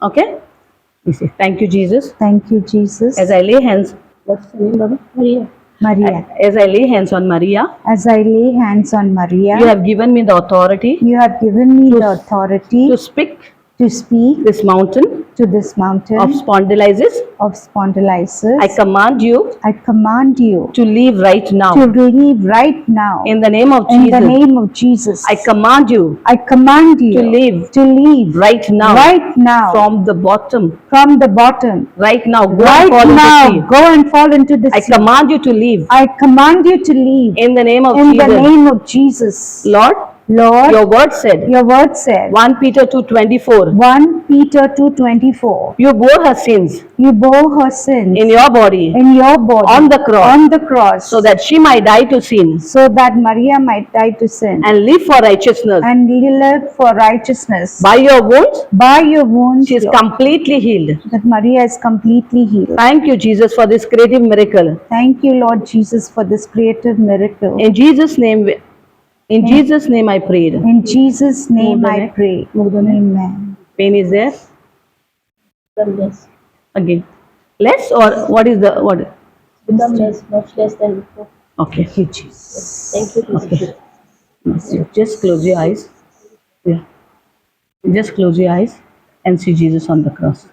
Okay? You say, thank you, Jesus. Thank you, Jesus. As I lay hands, what's the name, Baba? Maria. Maria. As I lay hands on Maria, As I lay hands on Maria, you have given me the authority you have given me the authority to speak to speak this mountain to this mountain of spondylosis. of spondylosis. I command you I command you to leave right now. to leave right now. In the name of In the Jesus, name of Jesus. I command you I command you to leave to leave right now right now from the bottom. from the bottom. Right now, go and Right fall now, into the sea. go and fall into the I sea. command you to leave I command you to leave in the name of in the Jesus. name of Jesus. Lord, Lord, your word said, your word said, 1 Peter 2:24, 1 Peter 2:24, you bore her sins you bore her sins in your body in your body on the cross on the cross, so that she might die to sin so that Maria might die to sin and live for righteousness. and live for righteousness. By your wounds, By your wounds, she is Lord, completely healed. that Maria is completely healed. Thank you, Jesus, for this creative miracle. Thank you, Lord Jesus, for this creative miracle. In Jesus' name, in Jesus' name I prayed. In Jesus' name Move the I neck. pray. Move the neck. Amen. Pain is there? Become less. Again. Less or what is the what? Become less, much less than before. Okay. Thank you, Jesus. Thank you, Jesus. Okay. Just close your eyes. Yeah. Just close your eyes and see Jesus on the cross.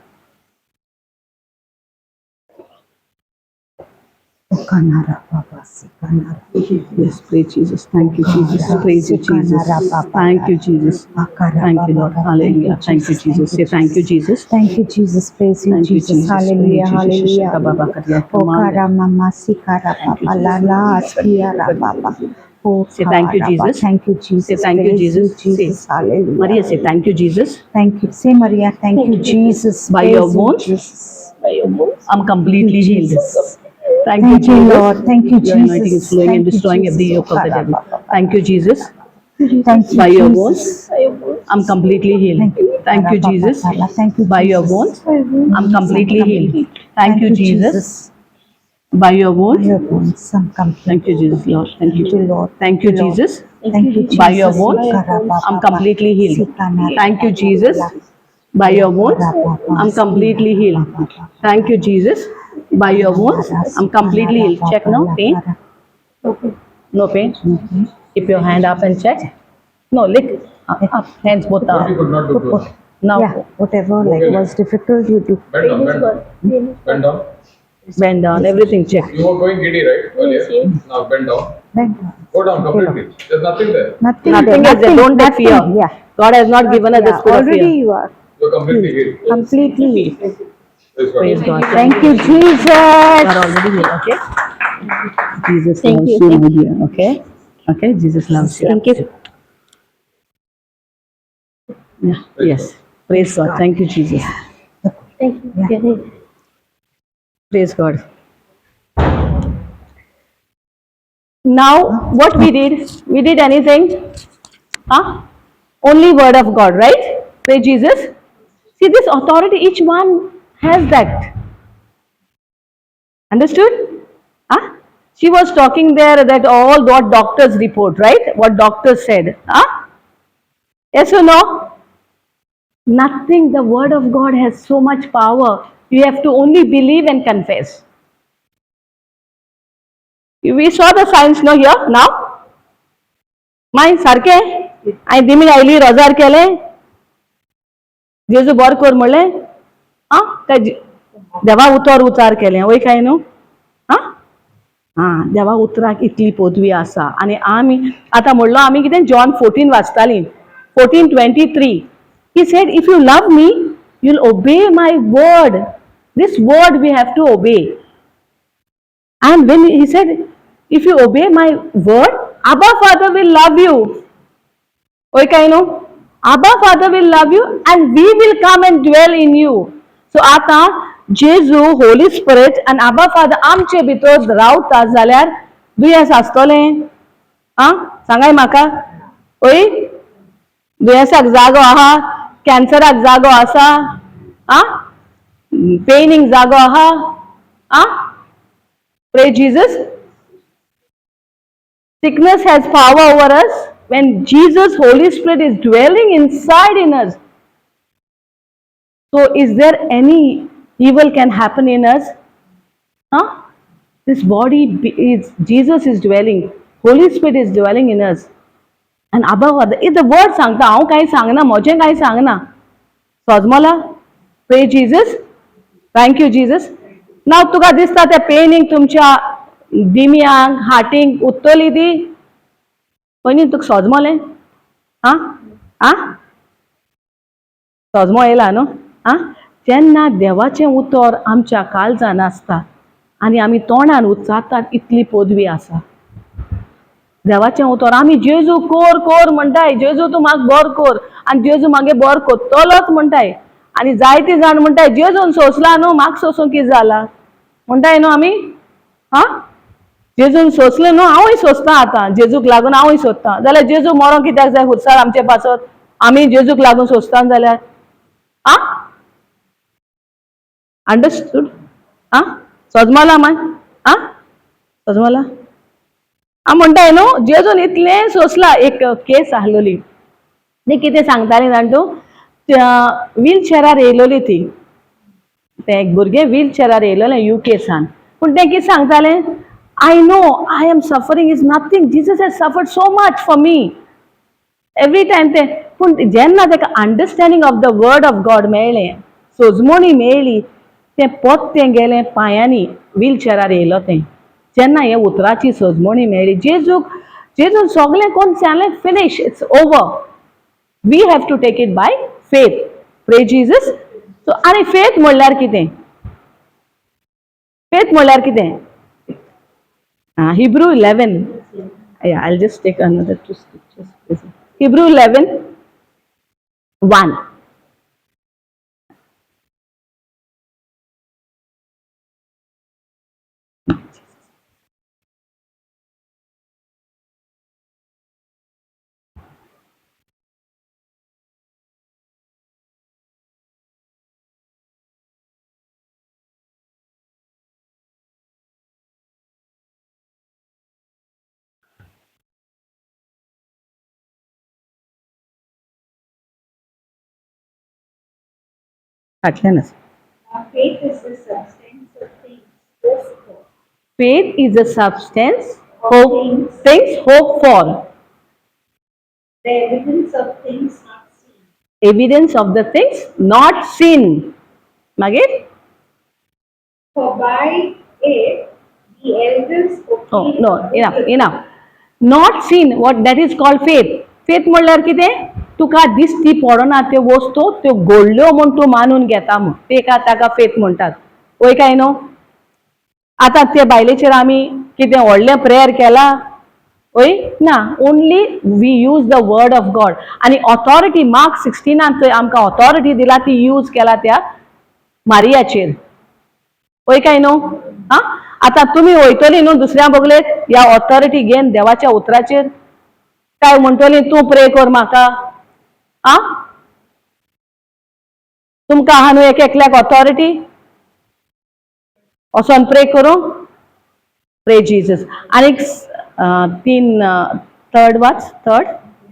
Yes, praise Jesus. Thank you, Jesus. Praise you, Jesus. Thank you, Jesus. Thank you, Lord. Hallelujah. Thank you, Jesus. Say thank you, Jesus. Thank you, Jesus. Praise you, Thank you, Jesus. Jesus. Hallelujah. Praise you, Jesus. Hallelujah. Hallelujah. Okara mama sikara Thank you, papa la Jesus. la askiara papa. Say thank you, Jesus. Thank you, Jesus. Say thank you, Praise Jesus. Say, Jesus. Hallelujah. Maria, say thank you, Jesus. Thank you. Say Maria, thank you, Jesus. By your Praise you, wounds, Jesus. By your wounds. I'm completely healed. Jesus. Thank you, Thank you, Jesus. Lord. Thank you, Your anointing is Jesus. flowing and Thank you, destroying every Jesus. yoke of the devil. Thank you, Jesus. Thank you, By your Jesus. wounds, By your wounds. I'm completely healed. Thank you, Jesus. Thank you, By your Jesus. wounds, I'm completely healed. Thank you, Jesus. By your By wounds, your wounds, I'm complete. thank you, Jesus, Lord. Thank Thank you, you. Lord. Thank you, Jesus. Thank you, Jesus. By your wounds, I'm completely healed. Thank you, Jesus. By your wounds, I'm completely healed. Thank you, Jesus. By your wounds, I'm completely healed. Check now, pain? Okay. No pain? Keep your hand up and check. No, lick up, up. Hands both What up. you could not do to us. Now, Yeah, whatever like was difficult, you do. Bend down, Pain is bend gone. down. Pain is Bend down. bend down, everything check. You were going giddy, right? Earlier. Yes, yes. Now bend down. Bend down. Go down completely. There's nothing there. Nothing, Nothing there, is there. Don't take fear. nothing, Yeah. God has not given us the Yeah, spirit of already fear. you are You're completely healed. completely healed. Praise God. Praise God. Thank you, Jesus. You are already healed, okay? Jesus Thank loves you. you, my dear. Okay? Okay, Jesus loves you. Thank you. Yeah. Yes. Praise God. Thank you, Jesus. Thank you. Yeah. Praise God. Now, what we did? We did anything? Ah, only word of God, right? Pray Jesus. See this authority, each one has that. Understood? Ah, she was talking there that all what doctors report, right? What doctors said. Ah, yes or no? Nothing. The word of God has so much power. You have to only believe and confess. We saw the signs, no, here now. मागीर सारकें हांवें दिमी आयली, रोजार केलें, जेजू बरो कर म्हणलें, आं, काय देवा उतर उचार केलें, वय काय न्हू? आं आं, देवा उतराक इतली पदवी आसा. आनी आमी आतां म्हणलो आमी कितें John 14 वाचतालीं, 14:23. He said, if you love me, you'll obey my word. This word we have to obey. And when he said, if you obey my word, Abba Father will love you. Okay, no? Abba Father will love you and we will come and dwell in you. So आता जेजू, Holi spirit and Abba Father आमचे भितर रावता जाल्यार दुयेंस आसतलें? आं, सांगाय म्हाका. ओय, दुयेंसाक जागो आहा? कॅन्सराक जागो आसा? आं, पेनींग जागो आहा? आं, pray Jesus. Sickness has power over us when Jesus, Holy Spirit is dwelling inside in us. So is there any evil can happen in us? Huh? This body is Jesus is dwelling, Holy Spirit is dwelling in us. And Abba Father, if the word सांगता, हांव कांय सांगना, म्हजें कांय सांगना. सोजमोला? Pray Jesus. Thank you, Jesus. Now तुका दिसता त्या पेनींग तुमच्या दिमयांक, हाटींक उत्तली ती पयलीं तुका सोजमोलें? आं आं, सोजमो येयला न्हू? आं, जेन्ना देवाचें उतर आमच्या काळजान आसता आनी आमी तोंडान उच्चारतात, इतली पदवी आसा देवाचें उतर. आमी जेजू कोर कोर म्हणटाय, जेजू तूं म्हाका बरो कर, आनी जेजू मागीर बरो कोत्तलोच म्हणटाय. आनी जायते जाण म्हणटाय, जेजून सोंसला न्हू, म्हाका सोंसूंक कितें जाला म्हणटाय न्हू आमी? हा, जेजून सोंसलें न्हू, हांवूय सोंसता आतां. जेजूक लागून हांवूय सोदता जाल्यार जेजू मरोंक कित्याक जाय खुर्सार आमचे पासत? आमी जेजूक लागून सोंसता जाल्यार. आ, अंडरस्टूड? आ, सोजमला माय? आ, सोजमला? आ, म्हणटाय न्हू जेजून इतलें सोंसला. एक केस आहलोली, ती कितें सांगताली जाण तूं, व्हील चेरार येयलोली ती. तें एक भुरगें व्हील चेरार येयलोलें युके सान. पूण तें कितें सांगतालें? I know I am suffering is nothing. Jesus has suffered so much for me every time. तें पूण जेन्ना ताका understanding of the word of God मेळ्ळें, सोजमणी मेळ्ळी, तें पोत्तें गेलें पांयांनी, व्हील चेरार येयलो तें. जेन्ना हे उतराची सोजमणी मेळ्ळी, जेजूक, जेजून सगळें कोण सांगलें, finish, it's over. We have to take it by faith. Pray Jesus. So आनी फेथ म्हणल्यार कितें? फेथ म्हणल्यार कितें? Hebrew 11. Yeah, I'll just take another two scriptures. Hebrew 11:1. फाटल्यान आसा. Now faith is the substance of things hoped for, Faith is a substance hope things hope for, the evidence of things not seen. Evidence of the things not seen. मागीर? For by it the elders Oh, obtained no, a good enough, report. Enough. Not seen, what that is called faith. Faith म्हणल्यार कितें? तुका दिसती पडना त्यो वस्तू, त्यो घडल्यो म्हूण तूं मानून घेता म्हूण तेका ताका फेथ म्हणटात. वय काय न्हू? आतां ते बायलेचेर आमी कितें व्हडलें प्रेयर केला? वय ना? Only we use the word of God आनी ऑथॉरिटी. मार्क 16 थंय आमकां ऑथॉरिटी दिला, ती यूज केला त्या मारियाचेर. वय काय न्हू? आं, आतां तुमी वयतली न्हू दुसऱ्या बगलेक ह्या ऑथॉरिटी घेवन देवाच्या उतराचेर? काय म्हणटली तूं प्रे कर म्हाका? आ, तुमकां आहा न्हू एक एकल्याक ऑथॉरिटी वचोन प्रे करूं? Pray Jesus. आनीक तीन, थर्ड वाच, third.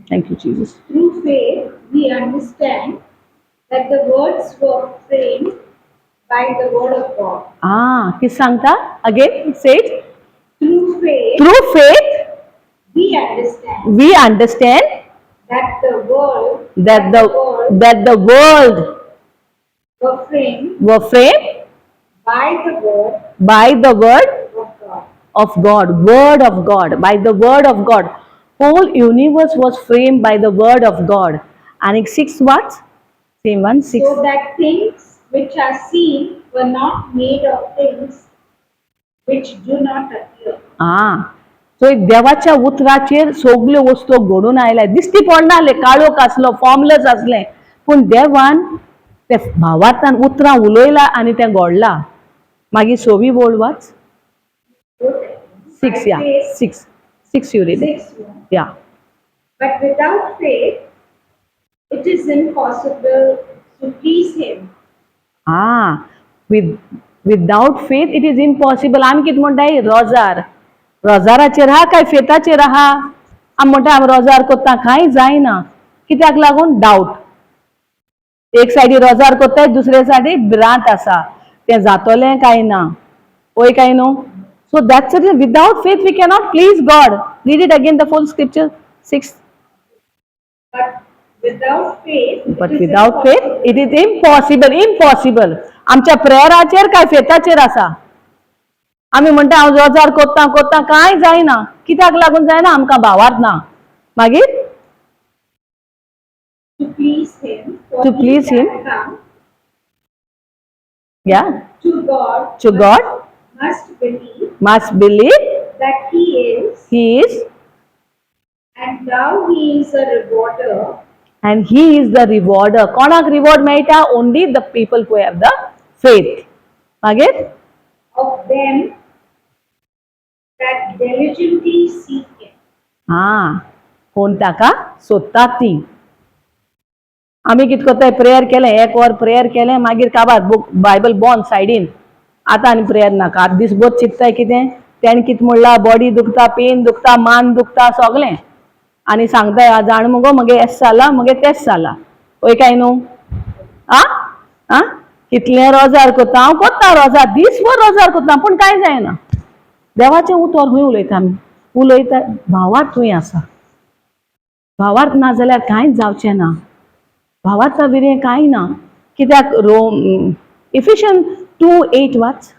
Thank you Jesus. Through faith, we understand that the worlds were framed by the word of God. आ, कितें सांगता? Again say. Through faith, through faith we understand we understand that the world that the world that the world were framed were framed by the word by the word of God. Of God, word of God, by the word of God. Whole universe was framed by the word of God. And six what? Same one, six. So that things which are seen were not made of things which do not appear. Ah. So देवाच्या उतराचेर सगल्यो वस्तू घडून आयल्या. दिश्टी पडनासले, काळोख आसलो, formless आसलें, पूण देवान ते भावार्थान उतरां उलयला आनी तें घडलां. मागीर सवी ओळ वाच. Six. By yeah. Faith, six, six you read. Six one. Yeah. But without faith, it is impossible to please him. Ah, without faith it is impossible. आमी कितें म्हणटाय? रोजार, रोजाराचेर आहा काय फेताचेर आहा? आमी म्हणटा आमी रोजार कोत्ता, कांय जायना. कित्याक लागून? डावट. एक सायडी रोजार कोत्ताय, दुसरे सायडी भिरांत आसा, तें जातोलें काय ना. वय काय न्हू? So that's it. Without faith we cannot please God. Read it again, the full scripture, six. But without faith, it but is without faith impossible it is impossible. Impossible. आमच्या प्रेयराचेर काय फेताचेर आसा? आमी म्हणटा हांव रोजार कोत्ता कोत्ता, कांय जायना. कित्याक लागून जायना? आमकां भावार्थ ना. मागीर? To please him. For To he please that him. come yeah to God to God must believe must believe that he is, he is and thou he is a rewarder and he is the rewarder. कोणाक reward मेळटा? Only the people who have the faith. मागीर? Of them that diligently seek him. हा, कोण ताका सोदतात ती. आमी कितें करताय? प्रेयर केलें, एक वर प्रेयर केलें, मागीर काबार, बूक बायबल बंद सायडीन. आतां आनी प्रेयर नाका. आतां दीसभर चिंतताय कितें, तेणें कितें म्हणलां, बॉडी दुखता, पेन दुखता, मान दुखता, सगळें. आनी सांगताय, जाण मुगो, मगे एस जाला, मगे तेच जाला. वय काय न्हू? आ आ, कितलें रोजार करता, हांव कोत्ता रोजार, दीसभर रोजार करता, पूण कांय जायना. देवाचें उतर खंय उलयता आमी? उलयता भावार्थ खंय आसा? भावार्थ ना जाल्यार कांयच जावचें ना. भावार्था विरें कांय ना. कित्याक? रोम, इफिशन 2:8 वाच.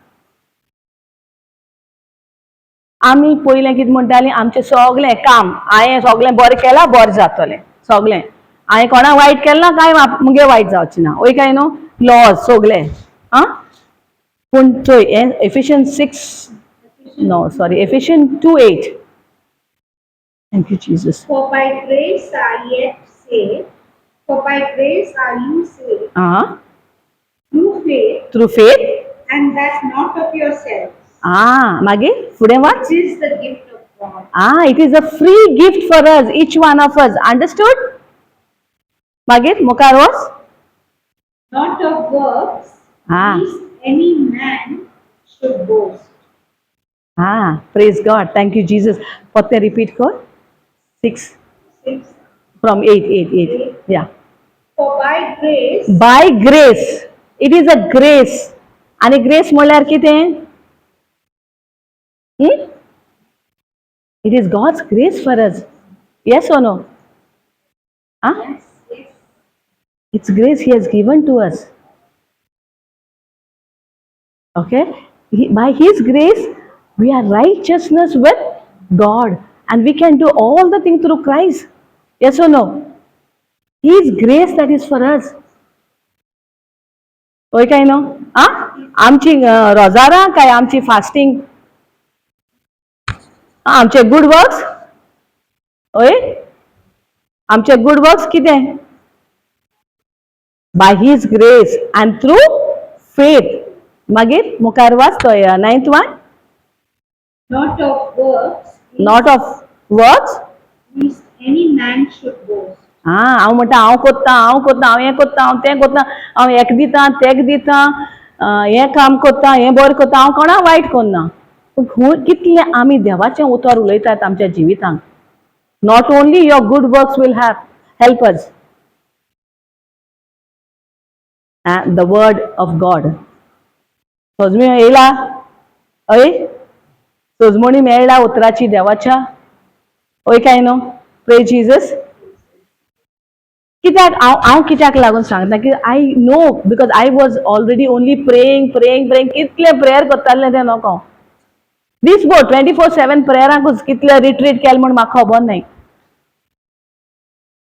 आमी पयलें कितें म्हणटालीं? आमचें सगळें काम हांवें सगळें बरें केलां, बरें जातलें सगळें. हांवें कोणाक वायट केलें ना, कांय मुगे वायट जावचें ना. वय काय न्हू? लॉज सगळें. आं, पूण चोय हें Ephesian 6, no, sorry, Ephesian 2:8. Thank you Jesus. For by grace are yet saved, for by grace are you saved ah through faith, through faith, and that not of yourselves. आं, मागीर फुडें वाच. It is the gift of God. Ah, it is a free gift for us, each one of us. Understood? मागीर मुखार वच. Not of works, lest any man should boast. Ah, praise God. Thank you, Jesus. परतें repeat कर. Six. Six. From eight, eight, eight. Yeah. For by grace by grace. It is a grace. आनी grace म्हणल्यार कितें? It is God's grace for us. Yes or no? Ah. Yes. It's grace He has given to us. Okay? By His grace, we are righteousness with God and we can do all the things through Christ. Yes or no? His grace that is for us. हय काय न्हू? आ, आमची रोजारां काय, आमची fasting, आमचे good works? हय, आमचे good works कितें? By His grace and through faith. मागीर मुखार वाच तो ninth one. Not of works, not of works, lest any man should boast. हा, हांव म्हणटा हांव कोत्ता, हांव कोत्ता, हांव हें कोत्ता, हांव तें कोत्ता, हांव हेक दिता, तेक दिता, हें काम कोत्ता, हें बरें कोत्ता, हांव कोणाक वायट कोन्ना. पूण खूंय कितलें आमी देवाचें उतर उलयतात आमच्या जिवितांत. Not only your good works will have help us, the word of God. सजमी येयला हय, सजमणी मेळ्ळा उतराची देवाच्या, हय काय न्हू? प्रेज जिजस. कित्याक हांव हांव कित्याक लागून सांगता की I know, because I was already only praying, praying, praying. कितलें प्रेयर करतालें तें नको. दीसभर 24/7 प्रेयरांकूच कितले रिट्रीट केलें म्हूण म्हाका खबर नाय.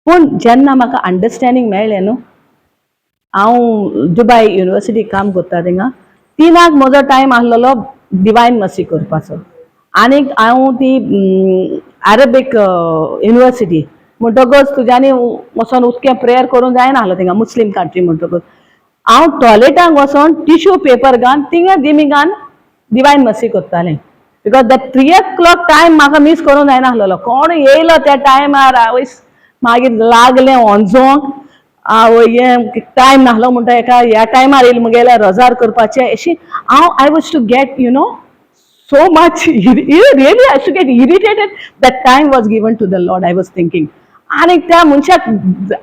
पूण जेन्ना म्हाका अंडरस्टँडींग मेळ्ळें न्हू, हांव दुबाय युनिवर्सिटी काम करता थिंगा, 3क म्हजो टायम आसलेलो डिवायन मर्सी करपाचो. आनीक हांव ती अरेबीक युनिवर्सिटी म्हणटकच तुज्यांनी वचोन उदकें प्रेयर करूंक जायना आसलो थिंगा, मुस्लीम कंट्री म्हणटकच. हांव टॉयलेटाक वचोन टिश्यू पेपर घालून थिंगा दिमी घालून डिवायन मर्सी करतालें, because that 3 o'clock time म्हाका मीस करूंक जायना आसलेलो. कोण येयलो त्या टायमार, आवयस, मागीर लागलें ओंजोंक. आवय, हें टायम नासलो म्हणटा एका ह्या टायमार येयलें मुगेल्या रोजार करपाचें. अशी हांव I was to get so much, really I to get irritated. That time was given to the Lord, I was thinking. आनी त्या मनशाक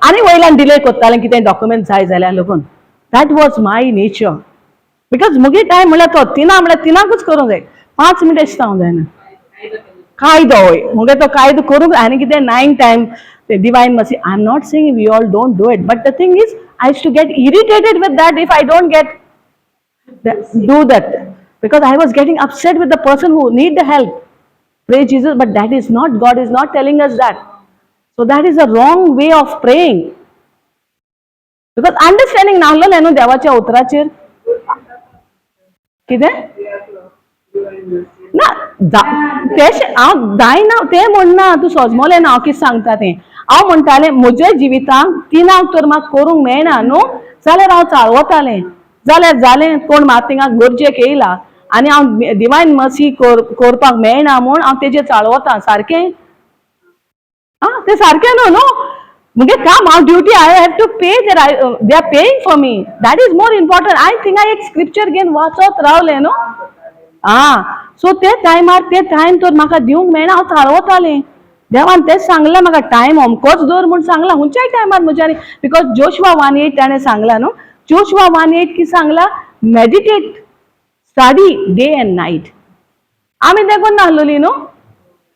आनी वयल्यान डिले करतालें, कितें डॉक्युमेंट जाय जाल्यार लागून. That was my nature, because मुगे टायम म्हणल्यार तो तिना म्हणल्यार तिनाकूच करूंक जाय, 5 मिनटां जावंक जायना. कायदो, हय, मुगे तो कायदो करूंक. आनी कितें 9 time divine mercy. I am not saying we all don't do it, but the thing is, I to get irritated with that if I don't get do that, because I was getting upset with the person who need the help. Praise Jesus. But that is not, God is not telling us that. So that is a wrong way of praying, because understanding नासलें न्हू देवाच्या उतराचेर. कितें ना तेशें हांव जायना तें म्हणना. तूं सोजमोलें ना हांव कितें सांगता तें. हांव म्हणटालें, म्हज्या जिवितांत तिनाक तर म्हाका करूंक मेळना न्हू जाल्यार हांव चाळवतालें. जाल्यार जालें, कोण म्हाका थिंगा गरजेक येयला आनी हांव डिवायन मर्सी करपाक मेळना म्हूण हांव तेजेर चाळवता, सारकें? आं, तें सारकें न्हू. न्हू, मुगे काम हांव duty, I have to pay there, I they are paying for me, that is more important. I थिंगा एक स्क्रिप्चर घेवन वाचत रावलें न्हू. आं, सो ते टायमार ते टायम तर म्हाका दिवंक मेळना, हांव चाळवतालें. देवान तेंच सांगलें म्हाका, टायम अमकोच दवर म्हूण सांगलां. खंयच्याय टायमार म्हज्यानी, because Joshua 1:8 ताणें सांगलां न्हू. जोशवा 1:8 की सांगलां? Meditate, study day and night. आमी तें कोन्न नासलोली न्हू.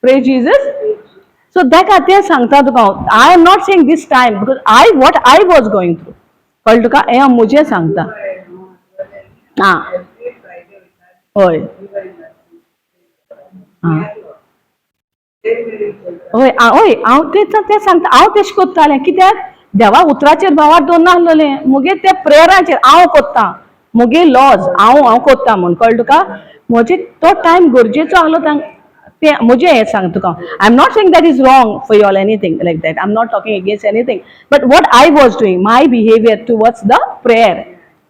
प्रेज जिजस. सो तेका तें सांगता तुका, I am not saying this time, because I what I was going through, कळ्ळें तुका? हें हांव म्हजें सांगता. आं, हय, आं, हय, हय, हांव तें तें सांगता. हांव तेश कोत्तालें कित्याक देवा उतराचेर भावार्थ दवरनासलेलें. मुगे त्या प्रेयराचेर हांव कोत्ता, मुगे लॉज हांव हांव कोत्ता म्हूण, कळ्ळें तुका? म्हजे तो टायम गरजेचो आहलो तें म्हजें हें सांग तुका. I am not saying that is wrong for you all, anything like that. I am not talking against anything, but what I was doing, my behaviour towards the prayer,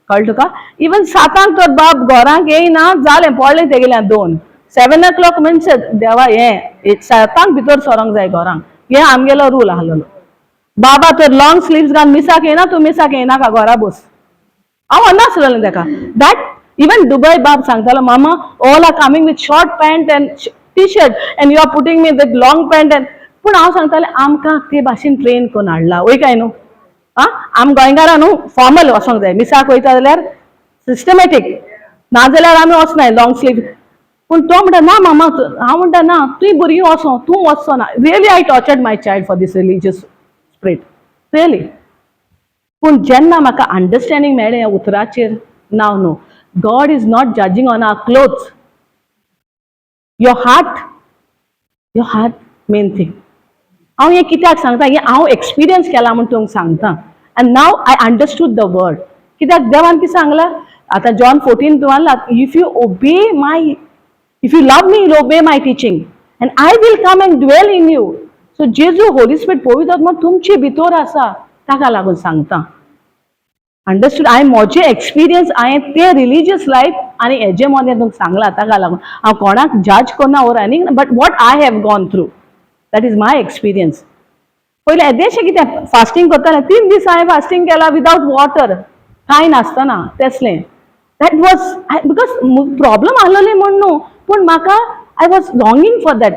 कळ्ळें तुका? इवन 7क तर बाब घरांक येयना जालें, पडलें तेगेल्या दोन. 7 o'clock means देवा हें 7क भितर सरोंक जाय घरांक, हें आमगेलो रूल आहलोलो. बाबा तर लॉंग स्लीव्स घालून मिसाक येयना, तूं मिसाक येयनाका, घरा बस. हांव म्हणनासलेलें तेका. That even Dubai बाब सांगतालो, "मामा, all are coming with short pant and T-shirt and you are putting me with long pant." And पूण हांव सांगतालें, आमकां ते भाशेन ट्रेन करून हाडला, वय काय न्हू? आं, आम गोंयकारां न्हू, फॉर्मल वचोंक जाय. मिसाक वयता जाल्यार सिस्टमॅटीक, नाजाल्यार आमी वचनाय लॉंग स्लीव. पूण तो म्हणटा, "ना मामा." हांव म्हणटा, "ना, तुवें भुरगीं वचो, तूं वचचो ना." Really, I tortured my child for this religious spirit, really. पूण जेन्ना म्हाका अंडरस्टँडींग मेळ्ळें ह्या उतराचेर, now no, God is not judging on our clothes, your heart, your heart main thing. हांव हें कित्याक सांगता, हें हांव एक्सपिरियन्स केलां म्हूण तुमकां सांगता. And now I understood the word. कित्याक देवान कितें सांगलां आतां John 14 तुवान, if you obey my if you love me, you obey my teaching and I will come and dwell in you. So जेजू होली स्पिरिट पवित्र आत्मा तुमचे भितर आसा, ताका लागून सांगता. अंडरस्टूड? हांवें म्हजें एक्सपिरियन्स, हांवें तें रिलीजियस लायफ आनी हेजे मदें तुमकां सांगलां. ताका लागून हांव कोणाक जज करना or any, but what I have gone through, that is my experience. पयलें येदेशें कितें फास्टींग करतालें, 3 दीस हांवें फास्टींग केलां विदावट वॉटर, कांय नासतना तेसलें. That was because problem आहलोलें म्हण न्हू, पूण म्हाका I was longing for that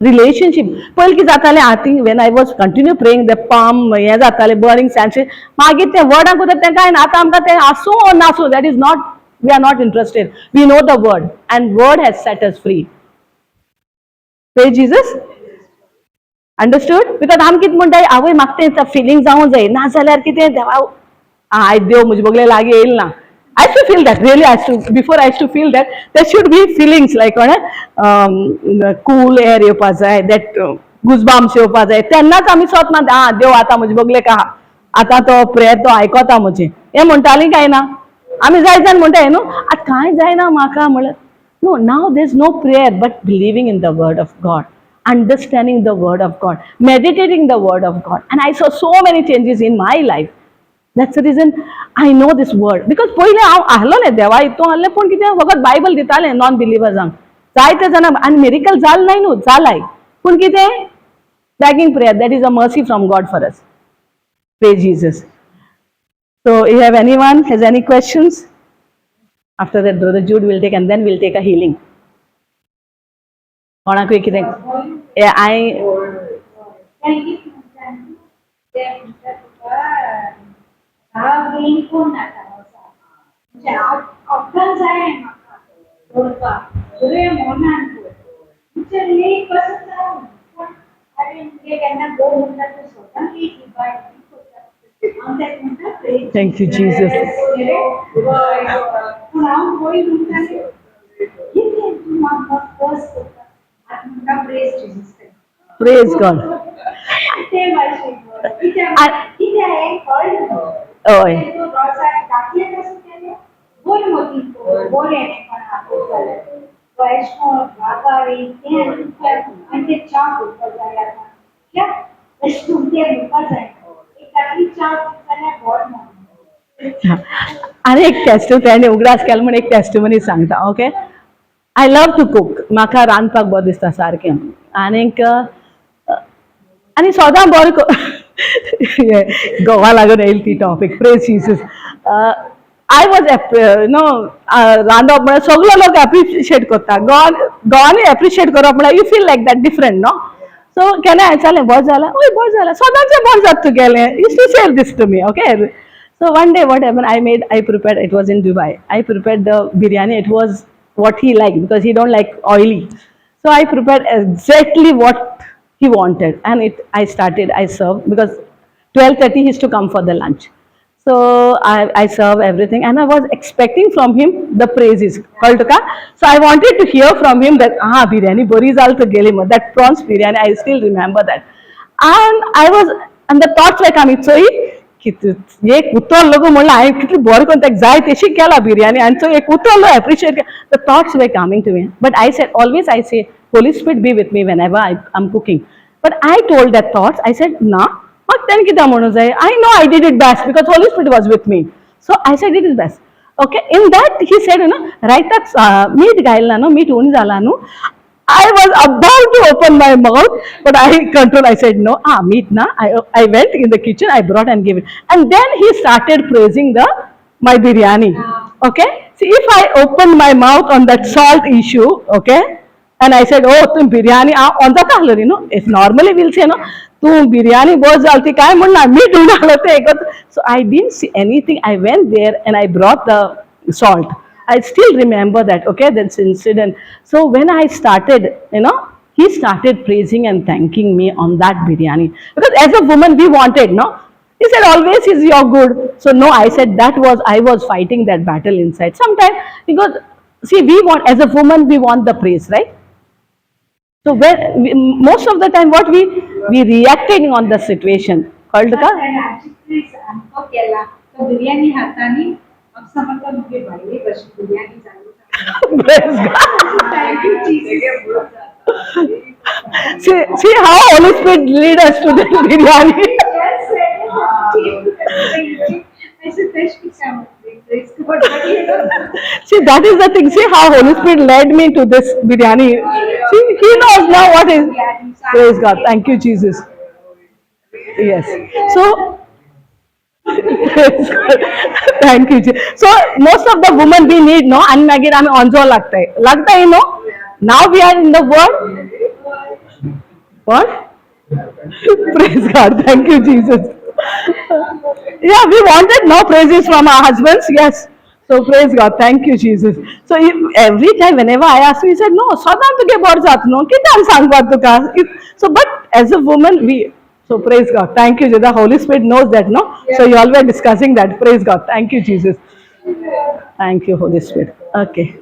relationship. पयलीं कितें जातालें, I think when I was continue praying, the palm हें जातालें, बर्निंग सेन्सेशन. मागीर तें वर्डाक वता तें कांय ना. आतां आमकां तें आसूं or नासूं, that is not, we are not interested. We know the word and word has set us free. Praise Jesus. Understood? Because आमी कितें म्हणटाय, आवय म्हाका तें फिलींग जावंक जाय, नाजाल्यार कितें देवा आयज देव म्हजे बगले लागीं येयल ना. I to feel that really, I to before I to feel that there should be feelings like कोणें कूल एअर येवपा जाय, that गुजबाम्स येवपा जाय, तेन्नाच आमी सोत मानता, आं देव आतां म्हजे बगले का, आतां तो प्रेयर तो आयकोता म्हजें. हें म्हणटालीं काय ना आमी? जाय जाण म्हणटा न्हू, आतां कांय जायना म्हाका म्हणल्यार. No, now there is no prayer but believing in the word of God, understanding the word of God, meditating the word of God. And I saw so many changes in my life. That's the reason I know this word. Because पयलें हांव आहलोलें देवा हितून आहलें, पूण कितें फकत Bible दितालें non बिलिवर्सांक जायते जाणां. आनी मिरिकल जाल नाय न्हू, जालाय, पूण कितें begging prayer, that is a mercy from God for us. Praise Jesus. So you have, anyone has any questions? After that, Brother Jude will take and then we'll take a healing. कोणाकूय कितें हांवें Thank you, thank you. ते म्हणटा तुका हांव rain कोण नाका, म्हणजे हांव अक्कल जाय म्हाका दवरपाक बरें मनान. म्हणजे लेट पासून जावं, पूण अरे म्हणजे केन्ना गो म्हणटा तूं सदां लेट बाय हांव ताका म्हणटा praise. Thank you, Jesus. पूण हांव पयलीं म्हणटालें कितें तूं म्हाका कर्स करता, आतां म्हणटा प्रेज जिजस. Praise God. ते भाशेन कित्याक कित्याक हें कळ्ळें. हय. तूं रोसाक घातलें तशें केलें, बरें मतीन बरें पण जालें वैष्णव रागारी तें आनी ते च्या करपाक जाय आतां कित्याक अशें तुमचें म्हणपाक जाय एक ताटली च्या जाल्यार गोड म्हणून. आनी एक टेस्ट तेणें उगडास केलो म्हण एक टेस्टिमनी सांगता. Okay, I love to cook. म्हाका रांदपाक बरें दिसता सारकें. आनीक आनी सदां बरें गोवा लागून येयली ती topic. Praise Jesus. I was no रांदप म्हळ्यार सगलो लोक एप्रिशिएट करता. गोवान गोवानूय एप्रिशिएट करप म्हळ्यार you feel like that different, no? So केन्ना हांवें सांगलें, बरें जालां, वय बरें जालां, सदांचें बरें जाता तुगेलें. Used to say this to me, okay? So one day what happened, I made, I prepared, it was in Dubai. I prepared the biryani. It was what he liked because he don't like oily. So I prepared exactly what he wanted. And it, I started, I served because 12:30 he used to come for the lunch. So I serve everything and I was expecting from him the praises. कळ्ळें तुका? So I wanted to hear from him that, ah, biryani बरी जाल तुगेली. That prawns biryani, I still remember that. And I was, and the thoughts were coming, so कित एक उतरलो गो म्हणलं हांवें कितली बरें करून ताका जाय तशी केला बिर्याणी आनी तो एक उतरलो appreciate. The thoughts were coming to me, but I said, always I say, Holy Spirit be with me whenever I am cooking. But I told that thoughts, I said ना, म्हाका तेणें कित्याक म्हणूं जाय? I know I did it best because Holy Spirit was with me. So I said it is best. Okay, in that he said, रायताक मीठ घायला न्हू, मीठ उणें जाला न्हू. I was about to open my mouth, but I controlled. I said, no, ah, मीठ ना. I went in the kitchen, I brought and gave it. And then he started praising the my biryani. Okay? See, if I opened my mouth on that salt issue, okay, and I said, oh, तूं biryani, ah, on जाता आहलो न्हू. If normally we'll say, no, तूं बिर्याणी बस जाल ती काय म्हणना, मीठ उणें आसलो तें एकच. So I didn't see anything. I went there and I brought the salt. I still remember that, okay, that's incident. So when I started, he started praising and thanking me on that biryani. Because as a woman, we wanted, no? He said, always is your good. So no, I said that was, I was fighting that battle inside. Sometimes, because, see, we want, as a woman, we want the praise, right? So when, we, most of the time, what we reacting on the situation. कळ्ळें तुका? आजी please आमकां केला तो बिर्याणी हातांनी म्हाका समजता मुगे भायले भशेन बिर्याणी जाली. Praise God. Thank you Jesus. See how Holy Spirit lead us to the biryani. Yes, I said, praise God. But you know, See, that is the thing. See how Holy Spirit led me to this biryani. See, He knows now what is. Praise God. Thank you, Jesus. Yes. So thank you. So most of the women we need, no, आनी मागीर आमी ऑन्जो लागताय लागताय, no. Now we are in the world. What? Praise God. Thank you, Jesus. Yeah, we wanted no praises from our husbands. Yes. So praise God. Thank you, Jesus. So if, every time whenever I asked him, he said, "No, सदां तुगे बरें जाता न्हू, कित्याक सांगपाक तुका?" So but as a woman, we, so praise God. Thank you, Jesus. The Holy Spirit knows that, no? So you all were discussing that. Praise God. Thank you, Jesus. Thank you, Holy Spirit. Okay.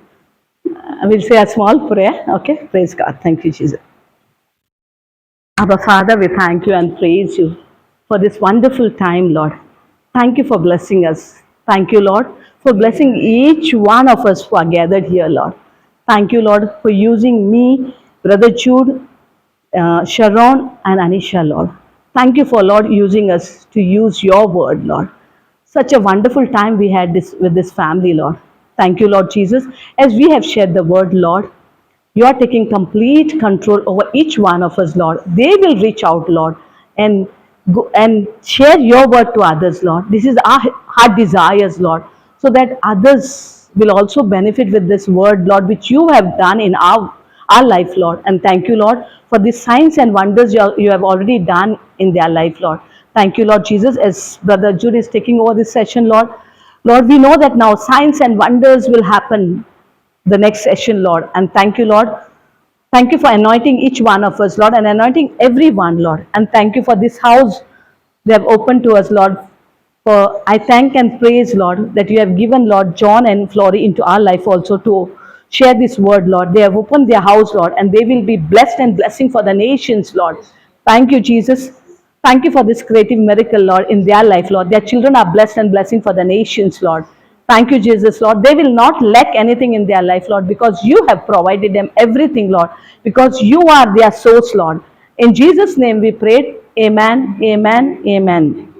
We'll say a small prayer. Okay. Praise God. Thank you, Jesus. Abba Father, we thank you and praise you for this wonderful time, Lord. Thank you for blessing us. Thank you, Lord, for blessing each one of us who are gathered here, Lord. Thank you, Lord, for using me, Brother Jude, Sharon, and Anisha, Lord. Thank you for, Lord, using us to use your word, Lord. Such a wonderful time we had this with this family, Lord. Thank you, Lord Jesus. As we have shared the word, Lord, you are taking complete control over each one of us, Lord. They will reach out, Lord, and go and share your word to others, Lord. This is our heart desires, Lord, so that others will also benefit with this word, Lord, which you have done in our life, Lord. And thank you, Lord, for the signs and wonders you have already done in their life, Lord. Thank you, Lord Jesus, as Brother Jude is taking over this session, Lord. Lord, we know that now signs and wonders will happen the next session, Lord. And thank you, Lord. Thank you for anointing each one of us, Lord, and anointing everyone, Lord. And thank you for this house they have opened to us, Lord. For I thank and praise, Lord, that you have given, Lord, John and Flory into our life also to share this word, Lord. They have opened their house, Lord, and they will be blessed and blessing for the nations, Lord. Thank you, Jesus. Thank you for this creative miracle, Lord, in their life, Lord. Their children are blessed and blessing for the nations, Lord. Thank you, Jesus, Lord. They will not lack anything in their life, Lord, because you have provided them everything, Lord, because you are their source, Lord. In Jesus' name we prayed. Amen, amen, amen.